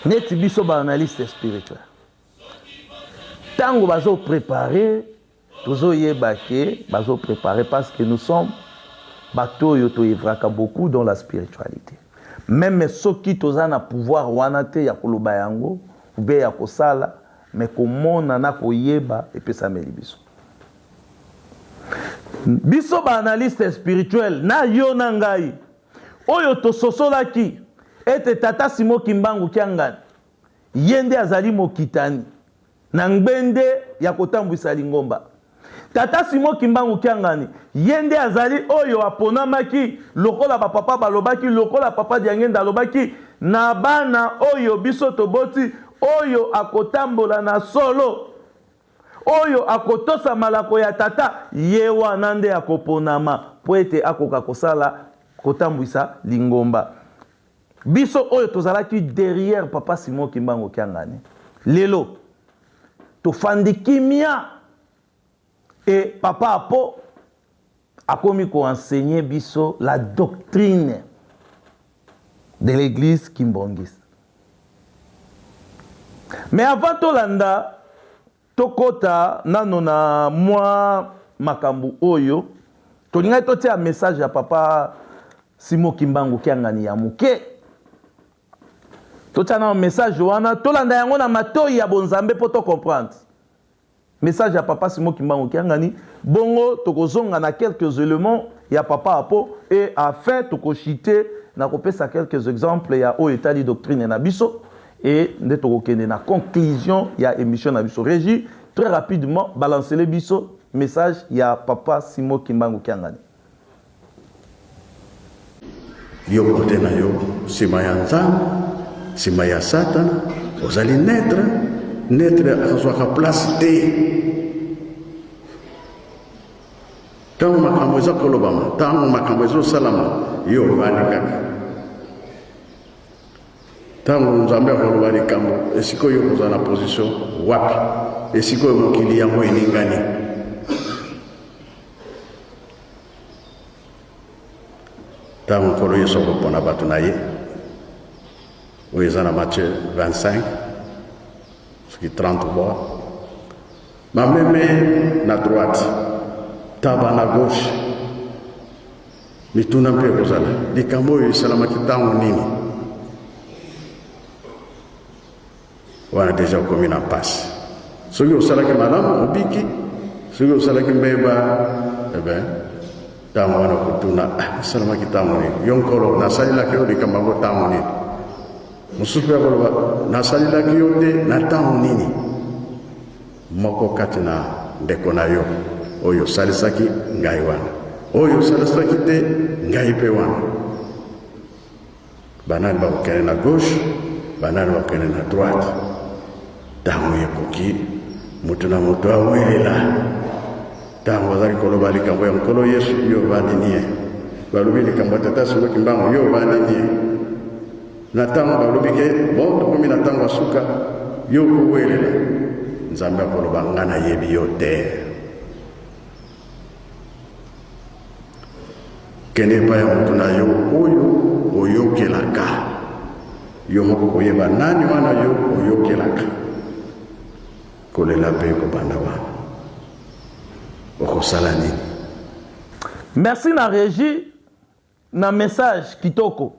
neti biso ba analyste spirituel, tango bazo préparer, tozoyeba ke bazo préparer, parce que nous sommes bato oyo toyevraka beaucoup dans la spiritualité. Même soki toza na pouvoir wana te ya koloba yango ou bien ya kosala, mais komona na koyeba epesameli biso. Biso ba analyste spirituel na yo na ngai oyo tososolaki ete tata Simon Kimbangu Kiangani ye nde azali mokitani na ngbende ya kotambwisa lingomba. Tata Simon Kimbangu Kiangani, ye nde azali oyo aponamaki lokola ba papa balobaki, lokola papa Diangenda alobaki, na bana oyo biso toboti, oyo akotambola na solo, oyo akotosa malako ya Tata, ye wana nde akoponama mpo ete akoka kosala kotambwisa lingomba. Biso oyo tozalaki derrière papa Simon Kimbangu Kiangani, lelo tofandi kimia et papa Apo akomi ko enseigner biso la doctrine de l'église kimbongiste. Mais avant tolanda, tokota nano na mwa makambo oyo tolingaki totia message ya papa Simon Kimbangu Kiangani ya moke. Totia nano message wana, tolanda yango na matoi ya bonzambe mpo to comprendre message ya papa Simon Kimbangu Kiangani. Bongo tokozonga na quelques éléments ya papa Apo et afin tokochite na kopesa quelques exemples ya oyo etali doctrine na biso et nde tokokende na conclusion ya émission na biso. Régie, très rapidement balancele biso message ya papa Simon Kimbangu Kiangani. Yo kote na yo, nsima ya Nzambe, nsima ya Satana, ozali neutre. Neutre azwaka place te. Ntango makambo eza kolobama, ntango makambo ezosalama, yo ovandi kaka. Ntango Nzambe akoloba likambo, esika oyo okozala na position wapi? Esika oyo mokili yango eningani. Ntango Nkolo Yesu akopona bato na ye, oyo eza na Matthieu 25 soki 33, bameme na droite, taba na gauche. Mituna mpe ekozala, likambo oyo esalamaki ntango nini? Wana deja okomi na mpasi. Soki osalaki malamu obiki, soki osalaki mbeba, eh ntango wana okotuna, ah, esalamaki ntango nini? Yo Nkolo, nasalelaki yo likambo yango ntango nini? Mosusu mpe akoloba, nasalelaki yo te na ntango nini? Moko kati na ndeko na yo oyo osalisaki, ngai wana, oyo osalisaki te, ngai mpe wana. Banani bakokende na gauche, banani bakokende na droite? Ntango ekoki, moto na moto awelela. Ntango bazali koloba likambo ya Nkolo Yesu, yo ovandi nie. Balobi likambo ya Tata Simon Kimbangu, yo ovandi nie. Na ntango balobi ke bon, tokomi na ntango ya suka, yo okowelela. Nzambe akoloba, nga nayebi yo te. Kende epai ya moto na yo oyo oyokelaka. Yo moko koyeba nani wana yo oyokelaka. Kolela mpe ekobanda wana. Okosala nini? Merci na regie na message kitoko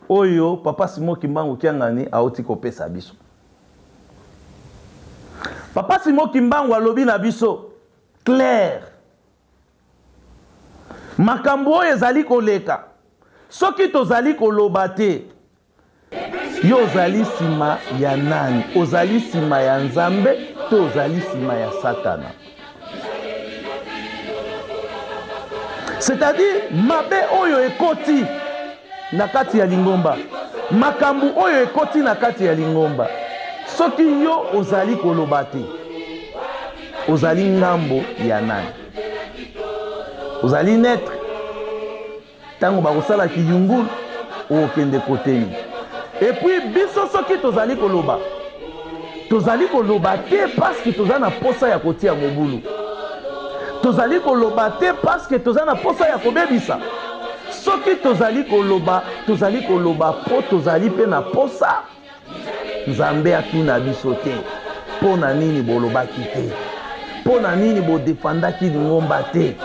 oyo papa Simon Kimbangu Kiangani auti kopesa biso. Papa Simon Kimbangu alobi na biso clair, makambo oyo ezali koleka, soki tozali koloba te, yo ozali nsima ya nani? Ozali nsima ya Nzambe to ozali nsima ya Satana? C'est-à-dire mabe oyo ekoti na kati ya lingomba, makambo oyo ekoti na kati ya lingomba, soki yo ozali koloba te, ozali ngambo ya nani? Ozali neutre? Ntango bakosala kiyungulu, okende kote nini? Et puis biso soki tozali koloba, tozali koloba te parce que toza na posa ya kotia mobulu, tozali koloba te parce que toza na posa ya kobebisa. Soki tozali koloba, tozali koloba po tozali pe na posa Nzambe atuna biso te mpo na nini bolobaki te, mpo na nini bodefandaki lingomba te,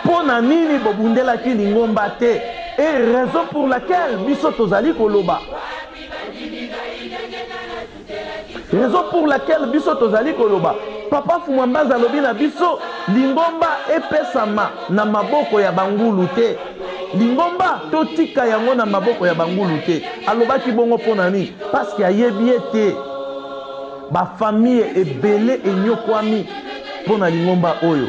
mpo na nini bobundelaki lingomba te. Et raison pour laquelle biso tozali koloba, raison pour laquelle biso tozali koloba, Papa Fumwa Mbanza alobi na biso lingomba epesama na maboko ya bangulu te. Lingomba totika yango na maboko ya bangulu te. Alobaki bongo mpo na nini? Parce que ayebi ete ba famille ebele enyokwami mpo na lingomba oyo.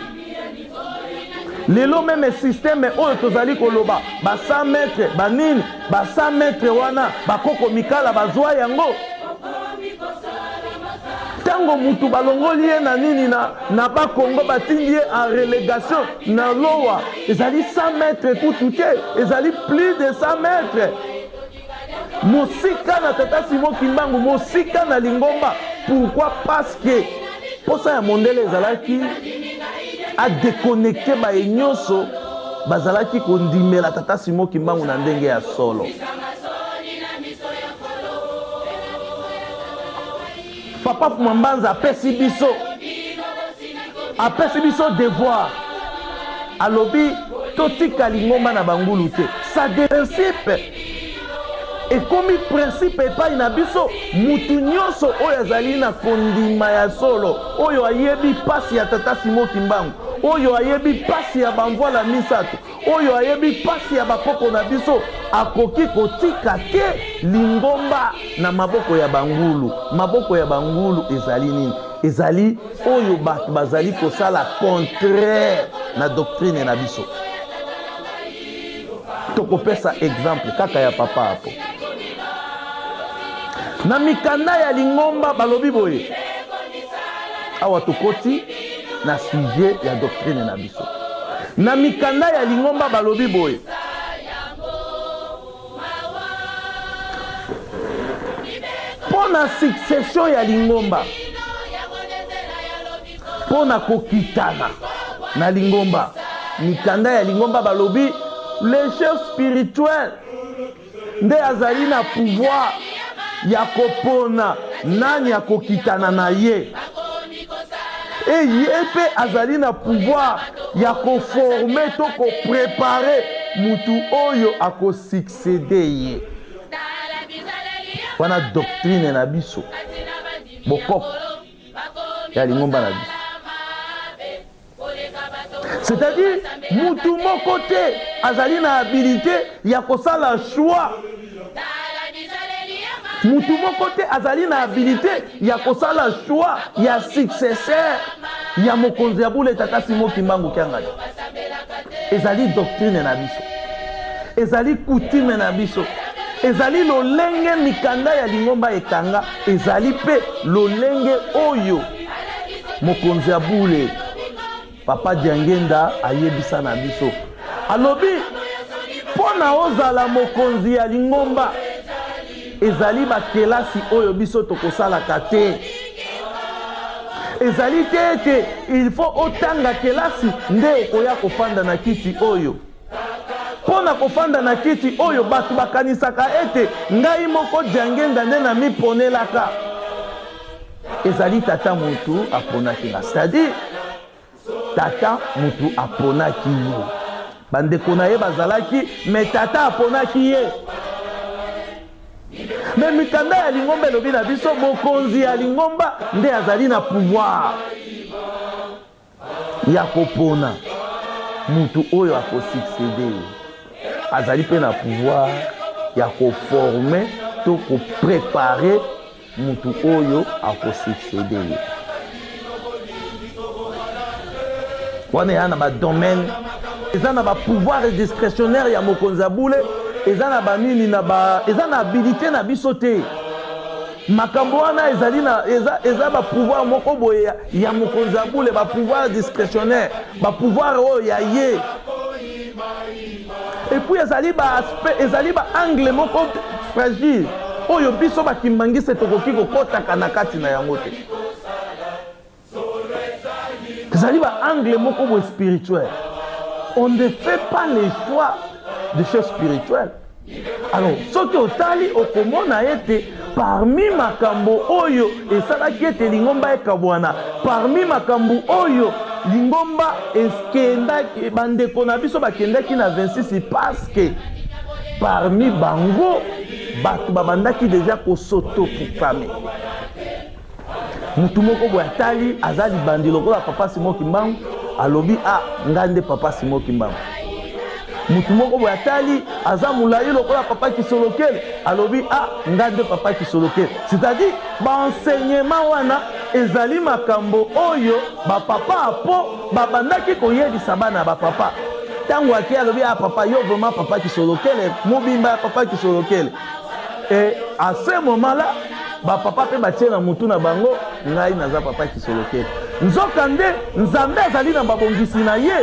Lelo meme systeme oyo tozali koloba ba 100 mètres banini, ba 100 mètres wana bakoko mikala bazwa yango. Ntango mutu balongoli ye na nini na, na Bakongo batindi ye en relégation na Lowa, ezali 100 mètres kutu te, ezali plus de 100 mètres mosika na tata Simon Kimbangu, mosika na lingomba. Pourquoi? Parce que posa ya mondele ezalaki a déconnecter baye nyonso bazalaki kondimela tata Simon Kimbangu na ndenge ya solo. Papa Fuma Mbanza apesi biso apesi biso devoir, alobi totika lingomba na bangulu te. Sa de principe ekomi principe epai na biso. Mutu nyonso oyo azali na kondima ya solo, oyo ayebi pasi ya tata Simon Kimbangu, oyo ayebi pasi ya bamvwala misato, oyo ayebi pasi ya bakoko na biso, akoki kotika te lingomba na maboko ya bangulu. Maboko ya bangulu ezali nini? Ezali oyo bato bazali kosala contraire na doctrine na biso. Tokopesa exemple kaka ya papa Apo. Na mikanda ya lingomba balobi boye, awa tokoti na sujet ya doctrine na biso. Na mikanda ya lingomba balobi boye, mpo na succession ya lingomba, mpo na kokitana na lingomba, mikanda ya lingomba balobi le chef spirituel nde azali na pouvoir ya kopona nani akokitana na ye, e ye mpe azali na pouvoir ya koforme to koprepare mutu oyo akosuccede ye. Wana doctrine na biso, bokoko ya lingomba na biso. C'est-à-dire mutu moko te azali na habilité ya kosala choix. Mutu moko te azali na habilité ya kosala choix ya successeur ya mokonzi ya bule tata Simon Kimbangu Kiangani. Ezali doctrine na biso, ezali coutume na biso, ezali lolenge mikanda ya lingomba ekanga, ezali pe lolenge oyo mokonzi ya bule papa Diangenda ayebisa na biso. Alobi mpo na ozala mokonzi ya lingomba ezali bakelasi oyo biso tokosalaka te. Ezali te ete il faut otanga kelasi nde okoya kofanda na kiti oyo. Mpo na kofanda na kiti oyo bato bakanisaka ete ngai moko Diangenda nde namiponelaka. Ezali tata mutu aponaki nga, c'est-à-dire tata mutu aponaki ye. Bandeko na ye bazalaki, mais tata aponaki ye. Mais mikanda ya lingomba elobi na biso mokonzi ya lingomba nde azali na pouvoir ya kopona mutu oyo akosuccede ye. Azali mpe na pouvoir ya koforme to koprepare mutu oyo akosuccede ye. Wana eza na ba domaine, eza na ba pouvoir discrétionnaire ya mokonzi ya bule, eza na ba nini na ba, eza na habilité na biso te. Makambo wana ezali na, eza, eza ba pouvoir moko boye ya, ya mokonzi ya bule, ba pouvoir discrétionnaire, ba pouvoir oyo ya ye. Et puis ezali ba aspect, ezali ba angle moko fragile oyo biso ba kimbangiste tokoki kokotaka na kati na yango te. Ezali ba angle moko boye spirituel. On ne fait pas les choix de choses spirituelles. Alors, soki otali okomona ete parmi makambo oyo esalaki ete lingomba ekabwana, parmi makambo oyo lingomba ekendaki, bandeko na biso bakendaki na 26 parce que parmi bango bato babandaki deja kosotoproclamer. Mutu moko boye atali aza libandi lokola papa Simon Kimbangu, alobi a ngai nde papa Simon Kimbangu. Mutu moko boye atali aza molai lokola papa Kisolokele, alobi a ngai nde papa Kisolokele. C'est-à-dire ba enseignement wana Ezali makambo oyo ba papa apo babandaki koyebisa bana ba papa. Tango ake alobi ah papa yo vraiment papa kisolokele mobimba ya papa kisolokele. Et à ce moment là ba papa pe batie na mutu na bango ngai naza papa kisolokele. Nzoka nde Nzambe azali na babongisi na ye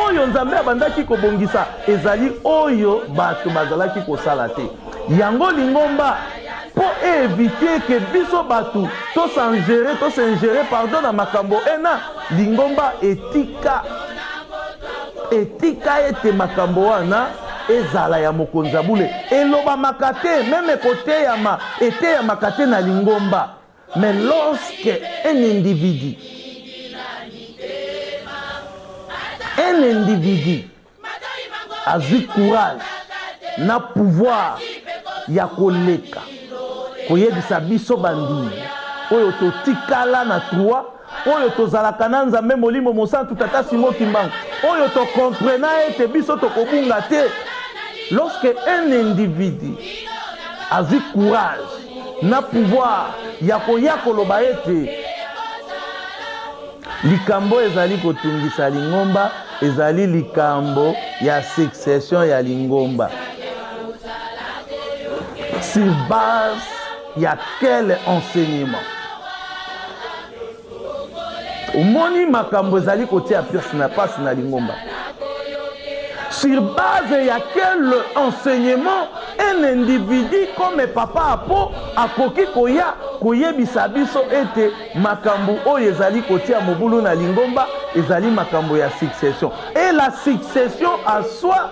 oyo Nzambe abandaki kobongisa ezali oyo bato bazalaki kosala te. Yango lingomba mpo e eviter que biso batu to s'engerer, to s'ingerer pardon na makambo ena, lingomba etika etika ete makambo wana ezala ya mokonzi ya bule. Elobamaka te, meme koteyama eteyamaka te na lingomba. Mais lorsque un individu, un individu azwi courage na pouvoir ya koleka koyebisa biso bandimi oyo totikala na 3 oyo tozalaka na Nzambe Molimo Mosantu Tata Simon Kimbangu oyo tokomprena ete biso tokobunga te. Lorsque un individu azwi courage na pouvoir ya koya koloba ete Likambo oyo ezali kotungisa lingomba ezali likambo ya succession ya lingomba. Sur base ya quel enseignement? Omoni makambo ezali kotia pièce na pasi na lingomba. Sur base ya quel enseignement un individu comme papa Apo akoki koya koyebisa biso ete Makambo oyo ezali kotia mobulu na lingomba ezali makambo ya succession. Et la succession à soi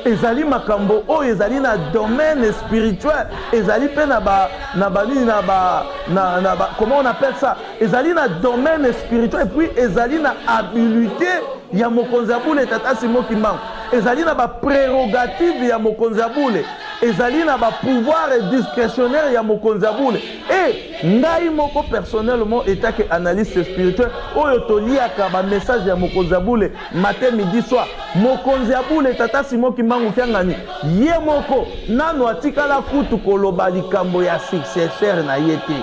ezali makambo oyo ezali na domaine spirituel, ezali pe na ba na ba nini na ba na, na ba comment on appelle ça, ezali na domaine spirituel et puis ezali na habilité ya mokonzi ya bule tata Simon Kimbangu, ezali na ba prérogative ya mokonzi ya bule, ezali na ba pouvoir discrétionnaire ya mokonzi ya bule. Et Ngai moko personnellement etant que analyste spirituel oyo toliaka ba message ya mokonzi ya bule matin midi soir, mokonzi ya bule tata Simon Kimbangu Kiangani ye moko nanu atikala kutu koloba likambo ya successeur na ye te.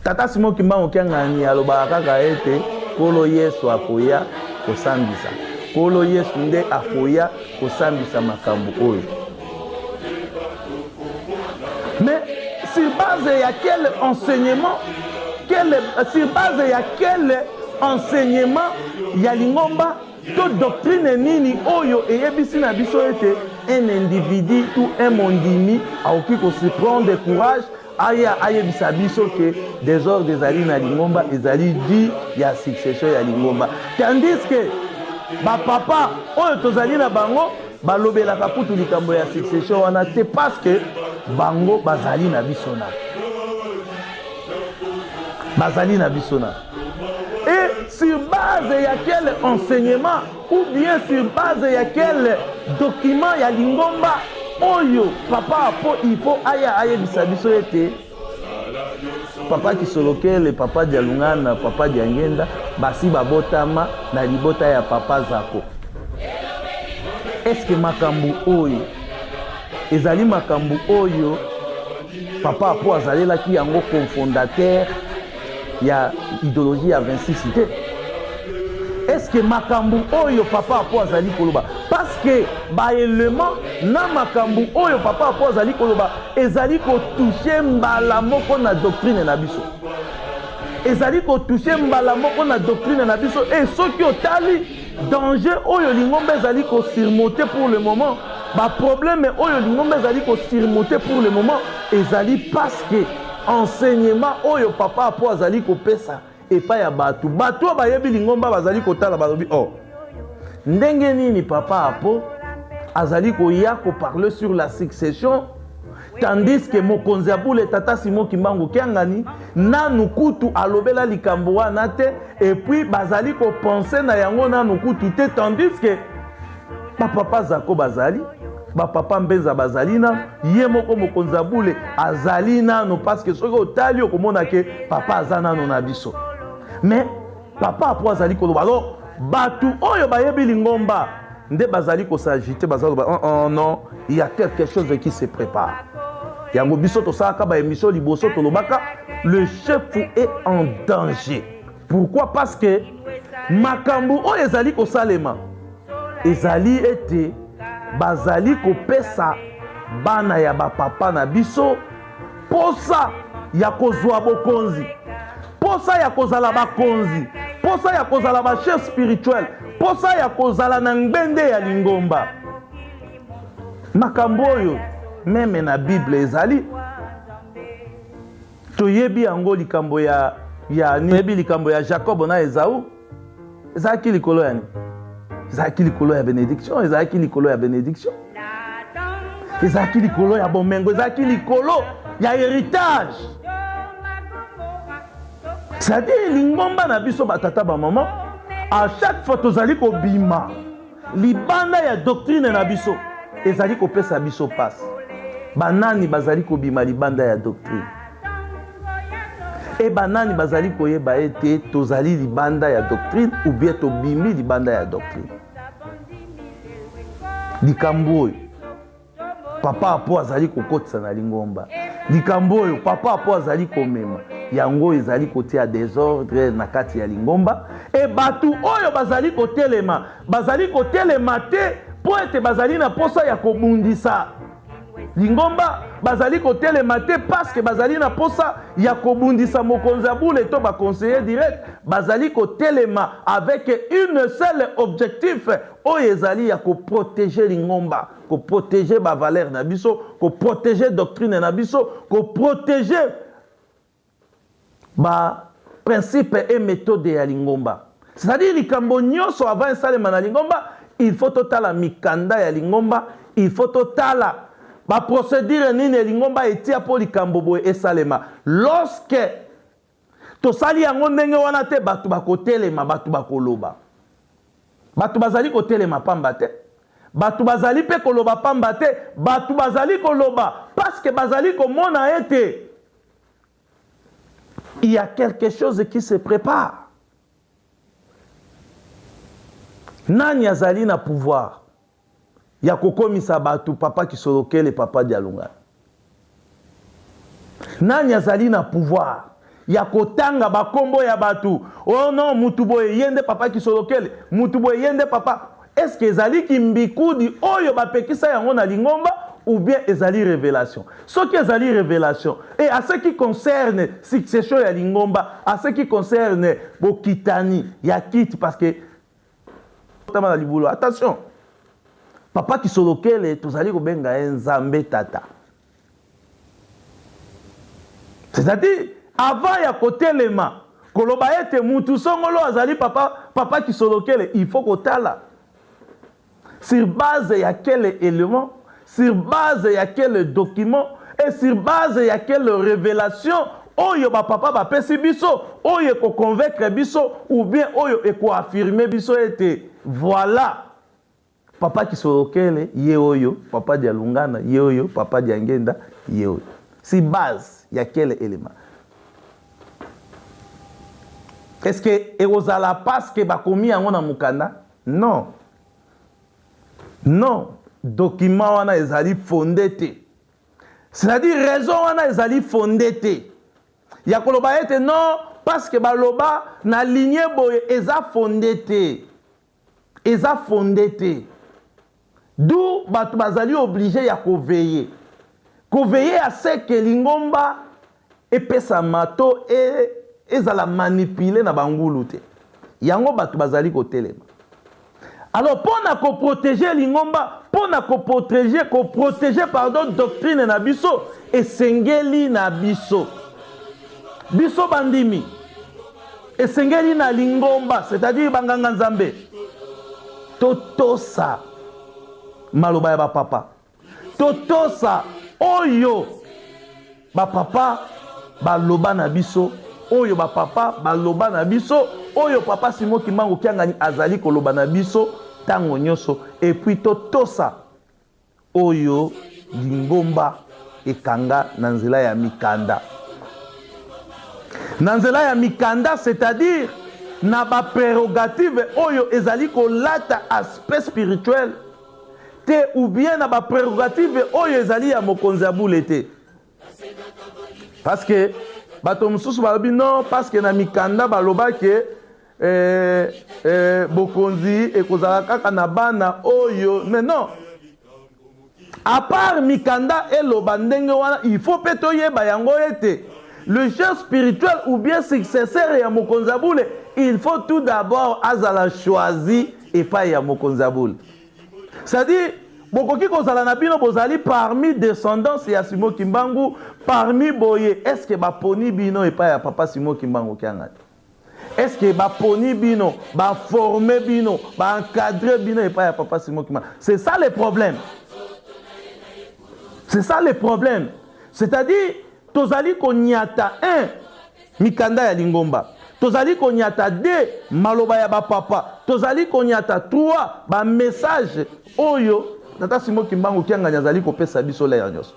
Tata Simon Kimbangu Kiangani alobaka kaka ete Nkolo Yesu akoya kosambisa. Nkolo Yesu nde akoya kosambisa makambo oyo. Mais sur base ya quel enseignement, quel, sur base ya quel enseignement ya lingomba to doctrine nini oyo eyebisi na biso ete un individu ou un mondimi akoki ko se prendre courage aya ayebisa biso ke desordre ezali na lingomba ezali dû ya succession ya lingomba, tandis que ba papa oyo tozali na bango balobelaka kutu likambo ya succession wana te parce que bango bazali na biso na bazali na biso na et sur base ya quel enseignement ou bien sur base ya quel document ya lingomba oyo papa apo il faut aya ayebisa biso ete papa Kisolokele, papa Dialungana, papa Diangenda basi babotama na libota ya papa Zako. Est-ce que makambo oyo ezali makambo oyo papa Apo azalelaki yango cofondateur ya idéologie ya 26 te? Est-ce que makambo oyo papa Apo azali koloba, parce que ba élément na makambo oyo papa Apo azali koloba ezali kotouche mbala moko na doctrine na biso, ezali kotouche mbala moko na doctrine na biso. Et soki otali danger oyo lingomba ezali kosurmonter pour le moment, ba problème oyo lingomba ezali kosurmonter pour le moment ezali parce que enseignement oyo papa Apo azali kopesa epai ya bato, bato oyo bayebi lingomba bazali kotala balobi oh, ndenge nini papa Apo azali koya koparler sur la succession tandis que mokonzi ya bule tata Simon Kimbangu Kiangani nanu kutu alobela likambo wana te, et puis bazali kopenser na yango nanu kutu te, tandis que bapapa Zako bazali, bapapa Mbenza bazali nanu, ye moko mokonzi ya bule azali nanu, parce que soki otali okomona ke papa aza nanu na biso. Mais papa Apo azali koloba, alors bato oyo bayebi lingomba nde bazali kosagite, bazali koloba oh, oh, non, il y a quelque chose qui se prépare. Yango biso tosalaka ba émission liboso tolobaka le chef est en danger. Pourquoi? Parce que makambo oyo ezali kosalema ezali ete bazali kopesa bana ya bapapa na biso posa ya kozwa bokonzi, posa ya kozala bakonzi, posa ya kozala bachef spirituel, posa ya kozala na ngbende ya lingomba. Makambo oyo meme na Bible ezali, toyebi yango. Likambo ya ya yebi likambo ya Jacob na Ezau ezalaki likolo ya nini? Ezalaki likolo ya benediction, ezalaki likolo ya benediction, ezalaki likolo ya bomengo, ezalaki likolo ya héritage. C'est-à-dire lingomba na biso, batata, bamama, à chaque fois tozali kobima libanda ya doctrine na biso, ezali kopesa biso mpasi. Banani bazali kobima libanda ya doctrine e banani bazali koyeba ete tozali libanda ya doctrine ou bien tobimi libanda ya doctrine? Likambo oyo papa Apo azali kokotisa na lingomba, likambo oyo papa Apo azali komema, yango ezali kotia désordre na kati ya lingomba. E bato oyo bazali kotelema, bazali kotelema te mpo ete bazali na posa ya kobundisa lingomba, bazali kotelema te parce que bazali na posa ya kobundisa mokonzi ya bule to baconseiller direct. Bazali kotelema avec une seule objectif oyo ezali ya koprotéger lingomba, koprotéger bavaleur na biso, koprotéger doctrine na biso, koprotéger baprincipe et méthode ya lingomba. C'est-à-dire likambo nyonso avant esalema na lingomba, il faut totala mikanda ya lingomba, il faut totala baprocédure nini lingomba etia mpo likambo boye esalema. Lorsque tosali yango ndenge wana te, bato bakotelema, bato bakoloba. Bato bazali kotelema pamba te, bato bazali mpe koloba pamba te. Bato bazali koloba parce que bazali komona ete il y a quelque chose qui se prépare. Nani azali na pouvoir ya kokomisa bato papa Kisolokele, papa Dialungana? Nani azali na pouvoir ya kotanga bakombo ya bato? Oh non, mutu boye ye nde papa Kisolokele, mutu boye ye nde papa. Est ce que ezali kimbikudi oyo bapekisa yango na lingomba ou bien ezali révélation? Soki ezali révélation, et à ce qui concerne succession ya lingomba, à ce qui concerne bokitani ya kiti, parce que tama na libulu, attention, papa Kisolokele tozali kobenga ye Nzambe Tata. C'est-à-dire avant ya kotelema koloba ete mutu songolo azali papa, papa Kisolokele, il faut kotala sur base ya quel élément, sur base ya quel document et sur base ya quelle révélation oyo bapapa bapesi biso, oyo ekoconvaincre biso ou bien oyo ekoaffirme biso ete voilà, papa Kisolokele ye oyo, papa Dialungana ye oyo, papa Diangenda ye oyo. Sur base ya quel élément? Est ce que ekozala parce que bakomi yango na mokanda? Non, non, document wana ezali fondé te. C'est-à-dire raison wana ezali fondé te ya koloba ete non, parce que baloba na ligne boye. Eza fondé te, eza fondé te. D'où bato bazali obligé ya koveiller, koveiller à ce que lingomba epesama to ezala manipulé na bangulu te. Yango bato bazali kotelema. Alors mpo na koprotéger lingomba, mpo na koprotéger, pardon, doctrine na biso, esengeli na biso, biso bandimi, esengeli na lingomba, c'est-à-dire banganga Nzambe, totosa maloba ya bapapa, totosa oyo bapapa baloba na biso, oyo bapapa baloba na biso, oyo papa Simon Kimbangu Kiangani azali koloba na biso ntango nyonso, et puis totosa oyo lingomba ekanga na nzela ya mikanda, na nzela ya mikanda, c'est-à-dire na baprérogative oyo ezali kolata aspect spirituel te ou bien na baprérogative oyo ezali ya mokonzi ya bule te. Parce que bato mosusu balobi non, parce que na mikanda baloba ke eh, eh, bokonzi ekozala kaka na bana oyo. Mais non, à part mikanda eloba ndenge wana, il faut mpe toyeba yango ete le chef spirituel ou bien successeur ya mokonzi ya bule, il faut tout d'abord azala choisi epai ya mokonzi ya bule. C'est-à-dire bokoki kozala na bino bozali parmi descendance ya Simon Kimbangu, parmi boye, est-ce que baponi bino epai ya papa Simon Kimbangu Kiangani? Est-ce que baponi bino, baforme bino, baencadre bino epai ya papa Simon Kimbangu? C'est ça le problème. C'est ça le problème. C'est-à-dire tozali konyata 1 mikanda ya lingomba, tozali konyata 2 maloba ya bapapa, tozali konyata 3 bamessage oyo tata Simon Kimbangu Kiangani azali kopesa biso lere nyonso.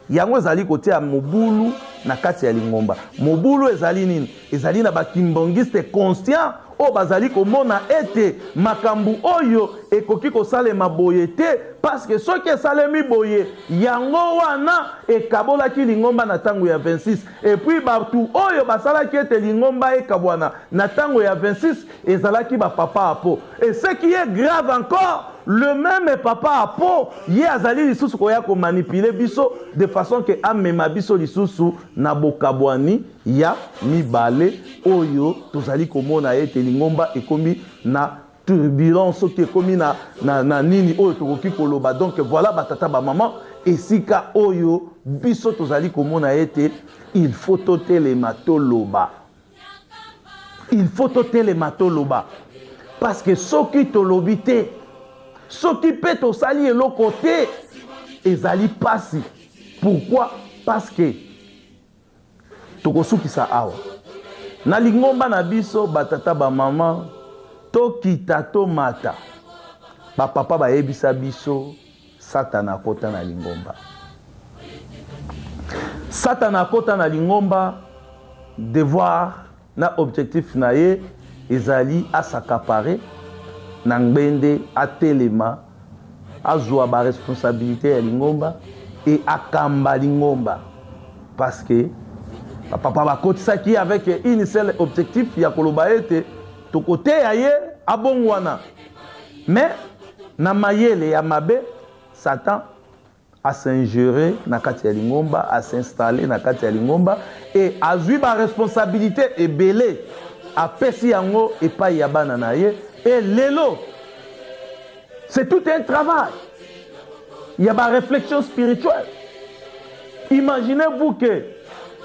Yango ezali kotia mobulu na kati ya lingomba. Mobulu ezali nini? Ezali na bakimbangiste conscient oyo bazali komona ete makambo oyo ekoki kosalema boye te, parce que soki esalemi boye, yango wana ekabolaki lingomba na ntango ya 26. Et puis bato oyo basalaki ete lingomba ekabwana na ntango ya 26 ezalaki bapapa apo. Et ce qui est grave encore, le même papa apo ye azali lisusu koya komanipuler biso de façon ke amema biso lisusu na bokabwani ya mibale oyo tozali komona ete lingomba ekomi na turbulence, soki ekomi na nini oyo tokoki koloba. Donc voilà, batata bamama, esika oyo biso tozali komona ete il faut totelema toloba, il faut totelema toloba, parce que soki tolobi te, soki mpe tosali eloko te, ezali pasi. Pourquoi? Parce que tokosukisa awa na lingomba na biso, batata bamama, tokita tomata, bapapa bayebisa biso Satana akota na lingomba. Satana akota na lingomba, devoir na objectif na ye ezali as'accaparer na ngbende, atelema, azwa baresponsabilité ya lingomba e akamba lingomba, parce que bapapa bakotisaki avec une seule objectif ya koloba ete tokoteya ye abongwana. Mais na mayele ya mabe, Satan as'ingérer na kati ya lingomba, as'installer na kati ya lingomba e azwi baresponsabilité ebele, apesi yango epai ya bana na ye. E lelo c'est tout un travail ya baréflexion spirituelle. Imaginez-vous que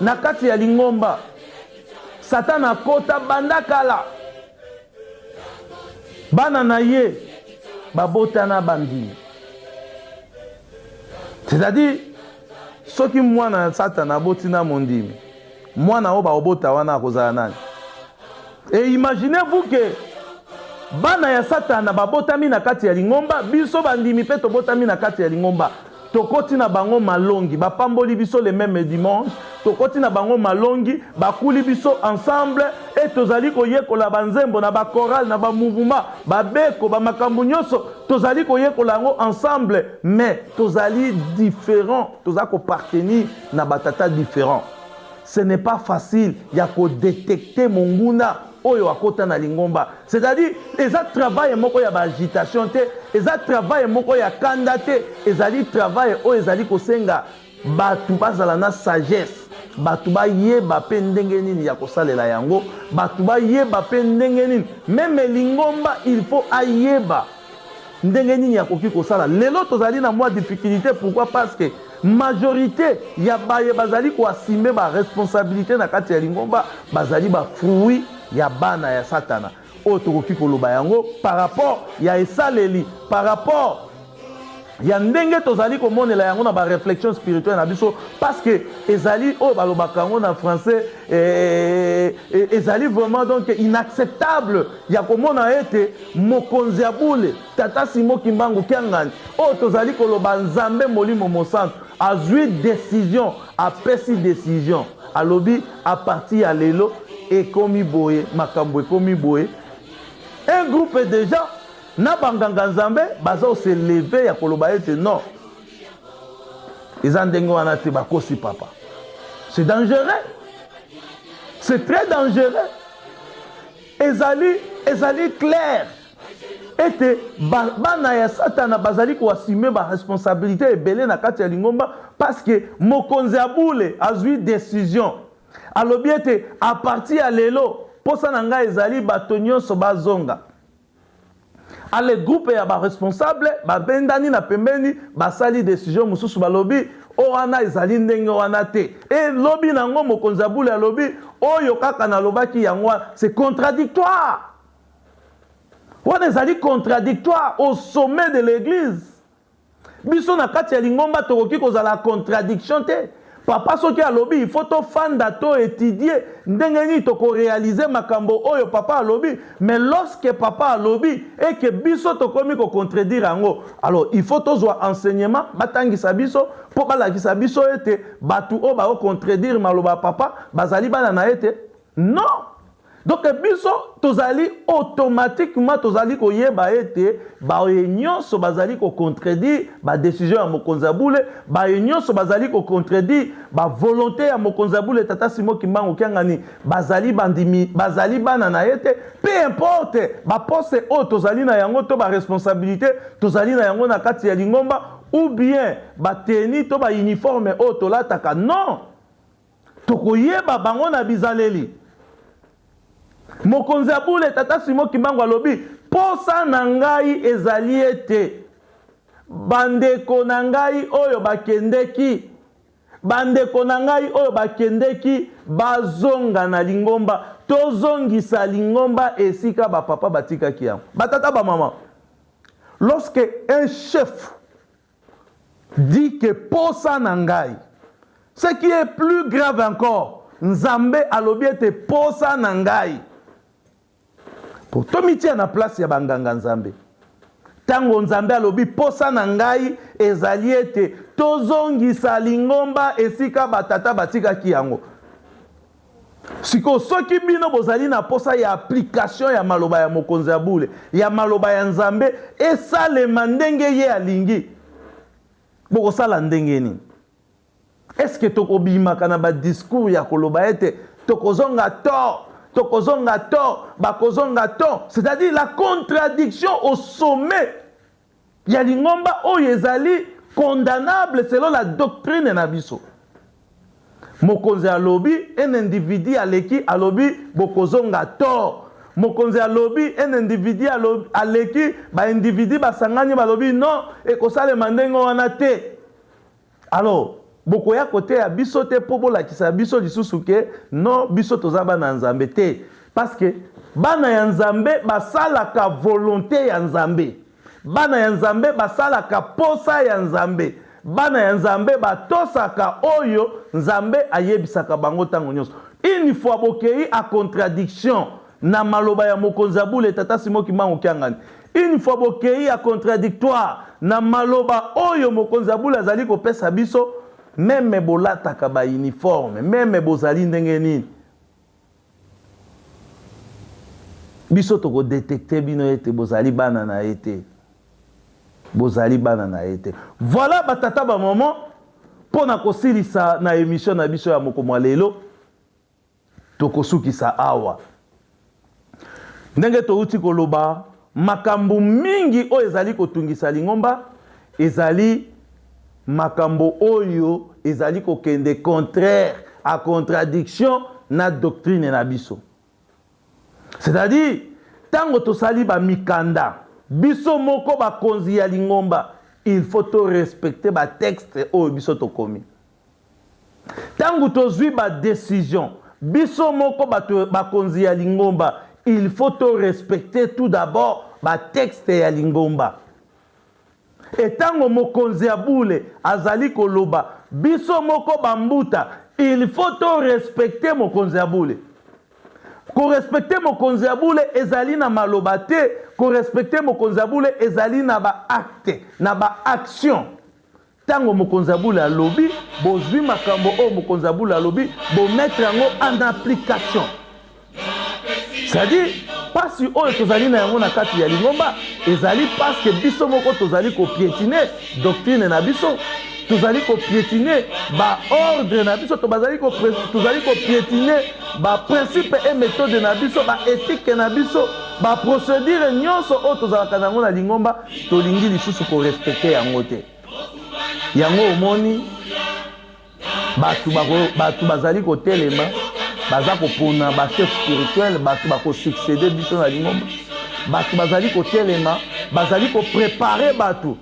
na kati ya lingomba Satan akota banda kala, bana na ye babotana bandimi. C'est-à-dire soki mwana ya Satana aboti na mondimi, mwana oyo baobota wana akozala nani? Et imaginez-vous que bana ya Satana babotami na kati ya lingomba, biso bandimi mpe tobotami na kati ya lingomba, tokoti na bango malongi, bapamboli biso le même dimanche, tokoti na bango malongi, bakuli biso ensemble e tozali koyekola banzembo na bachorale, na bamouvement, babeko, bamakambo nyonso tozali koyekola yango ensemble. Mais tozali différent, toza koappartenir na batata différent. Ce n'est pas facile ya kodétecter monguna oyo akota na lingomba. C'est-à-dire eza travail moko ya baagitation te, eza travail moko ya kanda te, ezali travail oyo ezali kosenga bato bazala na sagesse, bato bayeba mpe ndenge nini ya kosalela yango, bato bayeba mpe ndenge nini même lingomba il faut ayeba ndenge nini akoki kosala. Lelo tozali na mwa difficulté. Pourquoi? Parce que majorité ya baye bazali koassumer baresponsabilité na kati ya lingomba bazali bafruit ya bana ya Satana oyo tokoki koloba yango par rapport ya esaleli, par rapport ya ndenge tozali komonela yango na baréflexion spirituelle na biso, parce que ezali oyo balobaka yango na français eh, eh, ezali vraiment donc inacceptable ya komona ete mokonzi ya bule, tata Simo Kimbangu Kiangani, oyo tozali koloba Nzambe Molimo Mosantu, azwi décision, apesi décision, alobi à partir ya lelo ekomi boye, makambo ekomi boye. Un groupe déjà na banganga Nzambe baza kose lever ya koloba ete non, eza ndenge wana te, bakosi papa. C'est dangereux, c'est très dangereux. Ezali, ezali clair ete bana ya Satana bazali koassume baresponsabilité ebele na kati ya lingomba, parce que mokonzi ya bule azwi décision, alobi ete à partir ya lelo, posa na ngai ezali bato nyonso bazonga. Ale groupe ya baresponsable babendani na pembeni, basali décision mosusu, balobi oyo wana ezali ndenge wana te. Elobi nango mokonzi ya bule alobi oyo kaka nalobaki yango wana. C'est contradictoire, wana ezali contradictoire au sommet de l'église. Biso na kati ya lingomba tokoki kozala contradiction te. Papa soki alobi, il faut tofanda, to étudier ndenge nini tokoréaliser makambo oyo papa alobi. Mais lorsque papa alobi eke biso tokomi kocontredire yango, alors il faut tozwa enseignement, batangisa biso mpo balakisa biso ete bato oyo bakocontredire maloba ya papa bazali bana na ye te. Non, donc biso tozali automatiquement, tozali koyeba ete baye nyonso bazali kocontredire badécision ya mokonzi ya bule, baye nyonso bazali kocontredire bavolonté ya mokonzi ya bule, tata Simon Kimbangu Kiangani, bazali bandimi, bazali bana na ye te. Peu importe baposte oyo tozali na yango to baresponsabilité tozali na yango na kati ya lingomba, ou bien batenue to bauniforme oyo tolataka, non, tokoyeba bango na bizaleli. Mokonzi ya bule, tata Simon Kimbangu, alobi: posa na ngai ezali ete bandeko na ngai oyo bakendeki, bandeko na ngai oyo bakendeki bazonga na lingomba, tozongisa lingomba esika bapapa batikaki yango. Batata, bamama, lorsque un chef dit que posa na ngai, ce qui est plus grave encore, Nzambe alobi ete posa na ngai, po tomitia na place ya banganga Nzambe, ntango Nzambe alobi posa na ngai ezali ete tozongisa lingomba esika batata batikaki yango, sikoyo soki bino bozali na posa ya application ya maloba ya mokonzi ya bule, ya maloba ya Nzambe esalema ndenge ye alingi, bokosala ndenge nini? Est-ce tokobimaka na badiscours ya koloba ete tokozonga to tokozonga to bakozonga to? C'est-à-dire la contradiction au sommet ya lingomba oyo ezali condamnable selon la doctrine na biso. Mokonzi alobi, un individu aleki, alobi bokozonga to. Mokonzi alobi, un individu aleki, baindividu basangani, balobi non, ekosalema ndenge wana te. Alors bokoya koteya biso te mpo bolakisa biso lisusu ke non, biso toza bana ya Nzambe te, parce que bana ya Nzambe basalaka volonté ya Nzambe, bana ya Nzambe basalaka posa ya Nzambe, bana ya Nzambe batosaka oyo Nzambe ayebisaka bango ntango nyonso. Une fois bokei en contradiction na maloba ya mokonzi ya bule, tata Simon Kimbangu Kiangani, une fois bokei ya contradictoire na maloba oyo mokonzi ya bule azali kopesa biso, même bolataka bauniforme, même bozali ndenge nini, biso tokodétecter bino ete bozali bana na ye te, bozali bana na ye te. Voilà, batata, bamama, mpo na kosilisa na émission na biso ya mokomo ya lelo, tokosukisa awa. Ndenge touti koloba, makambo mingi oyo ezali kotungisa lingomba ezali makambo oyo ezali kokende contraire, à contradiction na doctrine na biso. C'est-à-dire ntango tosali bamikanda, biso moko bakonzi ya lingomba, il faut torespecter batexte oyo biso tokomi. Ntango tozwi badécision, biso moko bato bakonzi ya lingomba, il faut torespecter tout d'abord batexte ya lingomba. Etango mokonzi ya bule azali koloba, biso moko bambuta, il faut torespecter mokonzi ya bule. Korespecter mokonzi ya bule ezali na maloba te, korespecter mokonzi ya bule ezali na baacte, na baaction. Ntango mokonzi ya bule alobi, bozwi makambo oyo mokonzi ya bule alobi, bomettre yango en application. C'est-à-dire mpasi oyo tozali na yango na kati ya lingomba ezali parce que biso moko tozali kopiétiner doctrine na biso. Tozali kopietine baordre na biso, tozali kopietine baprincipe et méthode na biso, baetike na biso, baprocédure nyonso oyo tozalaka na yango na lingomba, tolingi lisusu korespecte yango te. Yango omoni bato bato bazali kotelema, baza kopona bachef spirituel, bato bakosuccede biso na lingomba. Bato bazali kotelema, bazali koprepare bato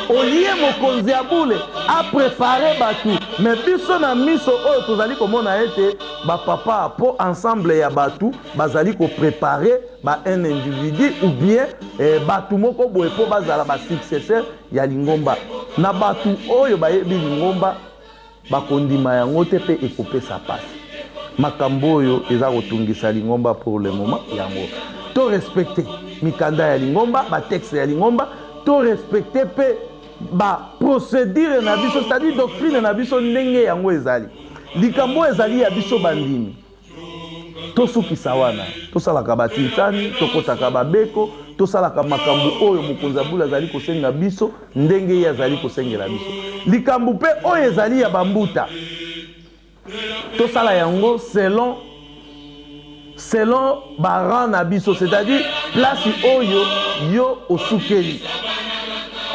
olie mokonzi ya bule aprepare bato. Me biso na miso oyo tozali komona ete bapapa mpo ensemble ya bato bazali koprepare ba un individu ou bien eh, bato moko boye mpo bazala basuccesseur ya lingomba. Na bato oyo bayebi lingomba bakondima yango te, mpe ekopesa mpasi. Makambo oyo eza kotungisa lingomba pour le moment, yango to respecte mikanda ya lingomba, batexte ya lingomba, to respecte mpe baprocédure na biso, c'est-à-dire doctrine na biso ndenge yango ezali. Likambo oyo ezali ya biso bandimi, tosukisa wana. Tosalaka batintani, tokɔtaka babeko, tosalaka makambo oyo mokonzi ya bula azali kosenga biso, ndenge ye azali kosengela biso. Likambo mpe oyo ezali ya bambuta, tosala yango selon barang na biso, c'est-à-dire place oyo yo osukeli.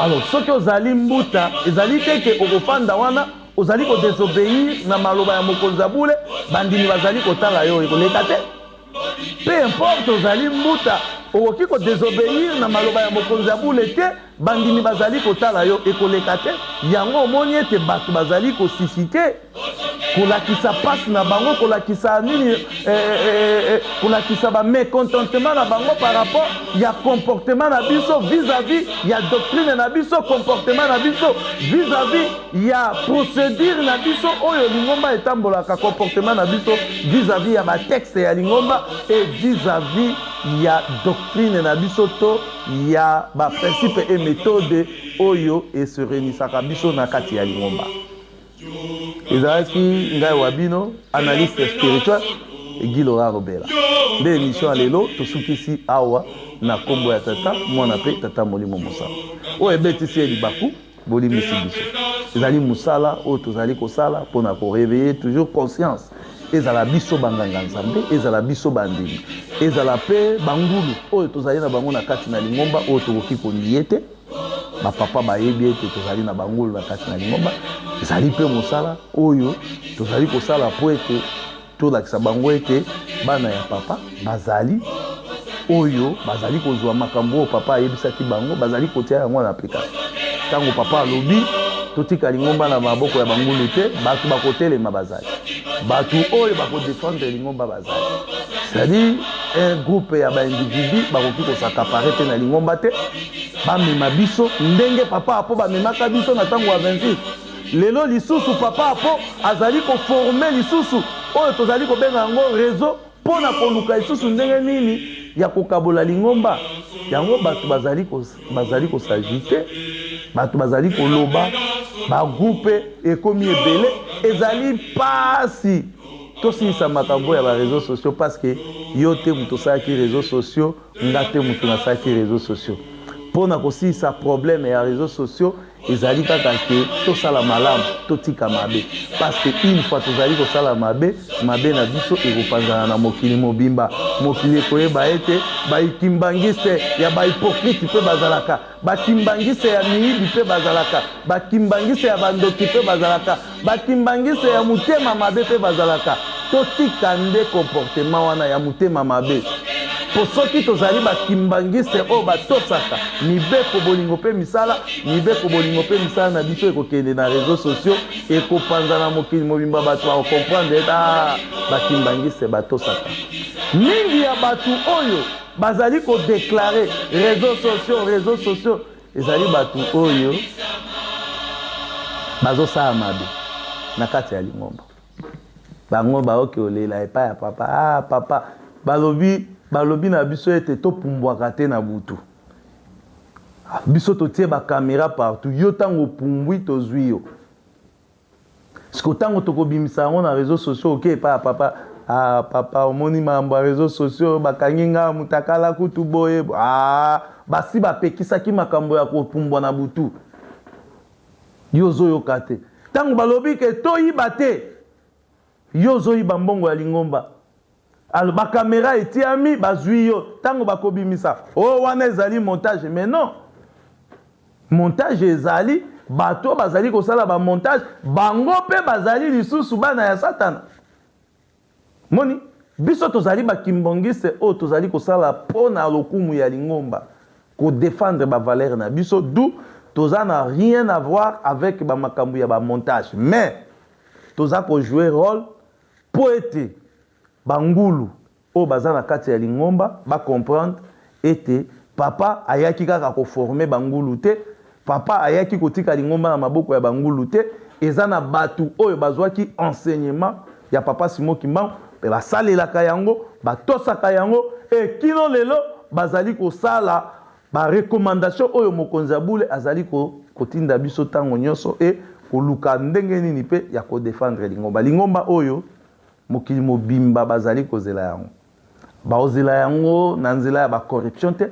Alors soki ozali mbuta, ezali te ke okofanda wana ozali kodésobéir na maloba ya mokonzi ya bule, bandimi bazali kotala yo, ekoleka te. Peu importe ozali mbuta, okoki kodésobéir na maloba ya mokonzi ya bule te, bandimi bazali kotala yo, ekoleka te. Yango omoni ete bato bazali kosuscite, kolakisa mpasi na bango, kolakisa nini, kolakisa bamécontentement na bango par rapport ya comportement na biso vis-à-vis ya doctrine na biso, comportement na biso vis-à-vis ya procédure na biso oyo lingomba etambolaka, comportement na biso vis-à-vis ya batexte ya lingomba et vis-à-vis ya doctrine na biso to ya baprincipe et méthode oyo eserenisaka biso na kati ya lingomba. Ezalaki ngai wa bino, analyste spirituel Guy Laurent Robela. Nde émission ya lelo tosukisi awa na nkombo ya Tata, Mwana mpe Tata Molimo Mosala. Oyo ebetisi ye libaku, bolimbisi biso. Ezali mosala oyo tozali kosala mpona koréveiller toujours conscience, ezala biso banganga Nzambe, ezala biso bandimi, ezala mpe bangulu oyo tozali na bango na kati na lingomba, oyo tokoki konie te. Bapapa bayebi ete tozali na bangulu na kati na lingomba. Ezali mpe mosala oyo tozali kosala mpo ete tolakisa bango ete bana ya papa bazali oyo bazali kozwa makambo oyo papa ayebisaki bango, bazali kotia yango na application. Ntango papa alobi totika lingomba na maboko ya bangulu te, bato bakotelema bazali, bato oyo bakodefendre lingomba bazali. C'est-à-dire un groupe ya baindividu bakoki kos'accaparer mpe na lingomba te, bamema biso ndenge papa Apo bamemaka biso na ntango ya 26. Lelo lisusu papa Apo azali koforme lisusu oyo tozali kobenga yango réseau, mpo na koluka lisusu ndenge nini ya kokabola lingomba yango. Bato bazali kos'agiter, bato bazali koloba, bagroupe ekomi ebele, ezali mpasi. Tosilisa makambo ya baréseaux sociaux, parce que yo te moto osalaki réseaux sociaux, nga te moto nasalaki réseaux sociaux. Mpo na kosilisa problème ya réseaux sociaux, ezali kaka ke tosala malamu, totika mabe, parce que une fois tozali kosala mabe, mabe na biso ekopanzana na mokili mobimba. Mokili ekoyeba ete bakimbangiste ya bahypocrite mpe bazalaka, bakimbangiste ya miyibi mpe bazalaka, bakimbangiste ya bandoki mpe bazalaka, bakimbangiste ya motema mabe mpe bazalaka. Totika nde comportement wana ya motema mabe, mpo soki tozali bakimbangiste oyo batosaka mibeko, bolingo mpe misala, mibeko, bolingo mpe misala na biso ekokende na réseaux sociaux, ekopanza na mokili mobimba. Bato bakokomprendre ete ah, bakimbangiste batosaka. Mingi ya bato oyo bazali kodéclarer réseaux sociaux, réseaux sociaux, ezali bato oyo bazosala mabe na kati ya lingomba. Bango baoki olela epai ya papa. Ah papa, balobi na biso ete topumbwaka te na butu. Biso totie bacaméra partout. Yo ntango opumbwi, tozwi yo. Siko ntango tokobimisa yango na réseaux sociaux, oke epai ya papa: "Ah papa, omoni makambo ya réseaux sociaux, bakangi nga mutakala kutu boye." Ah, basi bapekisaki makambo ya kopumbwa na butu. Yo ozoyoka te. Ntango balobi ke toyiba te, yo ozoyiba mbongo ya lingomba. Alors ba camera etiami bazui yo tango bakobimisa oh wana ezali montage mais non montage ezali bato bazali kosala ba montage bango mpe bazali lisusu bana ya satana moni biso tozali bakimbongiste oyo tozali kosala mpo na lokumu ya lingomba kodefendre bavaleur na biso d'où toza na rien à voir avec bamakambo ya bamontage mais toza kojouer rôle Mpo ete ba ngulu oyo baza na kati ya lingomba ba comprendre ete Papa ayaki kaka ko former ba ngulu te, Papa ayaki kotika lingomba na maboko ya ba ngulu te, eza na batu oyo bazwaki enseignement ya Papa Simon Kimbangu mpe basalelaka yango, batosaka yango et kino lelo bazali kosala Ba recommandations oyo mokonzi ya bule azali ko kotinda biso tango nionso et koluka ndenge nini pe ya ko defendre lingomba. Lingomba oyo mokili mobimba bazali kozela yango. Baozela yango na nzela ya ba corruption te,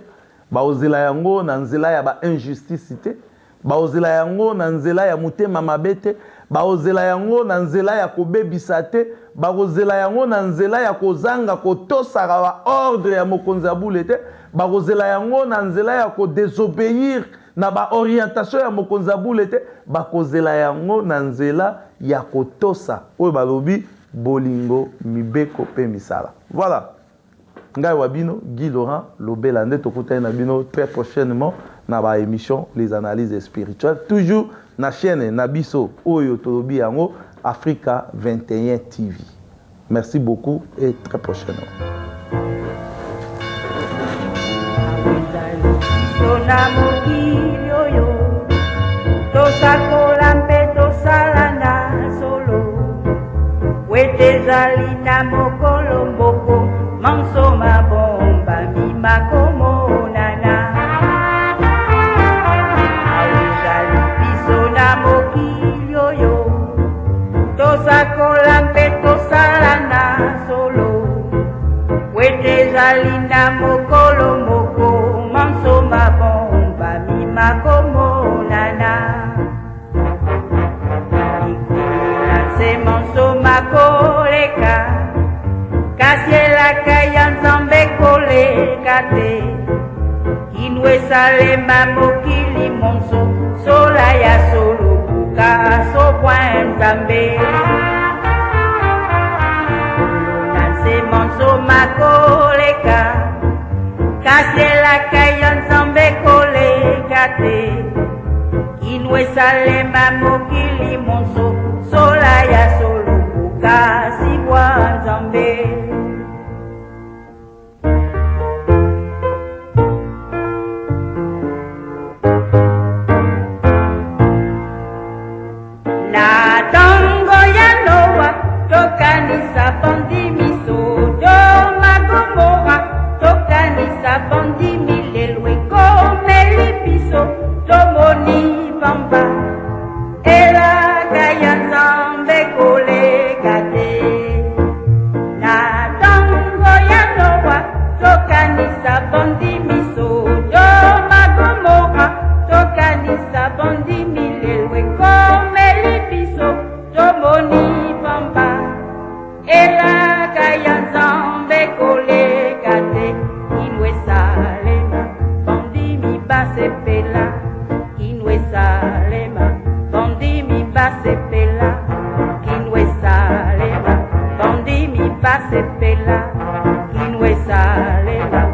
baozela yango na nzela ya ba injustice te, Baozela yango na nzela ya motema mabe te, baozela yango na nzela ya kobebisa te, bakozela yango na nzela ya kozanga kotosaka ba ordre ya mokonzi ya bule te, bakozela yango na nzela ya ko desobeir na ba orientation ya mokonzi ya bule te, bakozela yango na nzela ya kotosa oyo balobi bolingo, mibeko pe misala. Voilà. Ngai wa bino Guy Laurent Lobela nde tokutani na bino très prochainement na ba emissions les analyses spirituelles toujours na chaîne na biso oyo tolobi yango Africa 21 TV. Merci beaucoup et très prochainement. Na mokili oyo tosakola mpe tosala na solo Wete ezali na mokolo moko manso mabombami makomonana. Awa ezali biso na mokili oyo tosakola mpe tosala na solo. Wete ezali na mokolo moko manso mabombami makomonana. Likolo na nse manso makoleka, kasi elaka ya Nzambe koleka te. Kino esalema mokili monso, sola ya solo buka sokwa Nzambe. Likolo na nse manso makoleka, kasi elaka ya Nzambe koleka te. Kino esalema mokili monso, sola ya solo bokasi bwa Nzambe. Na tango ya Noa tokanisa bandimi Sodoma Gomora tokanisa bandimi lelo ekomeli biso tomoni pamba elaka ya Nzambe koleka te. Na tango ya Noa tokanisa bandimi Sodoma Gomora tokanisa bandimi lelo ekomeli biso tomoni pamba elaka ya Nzambe koleka te. Kino esalema bandimi basepela, kino esalema bandimi basepela, kino esalema bandimi basepela, kino esalema.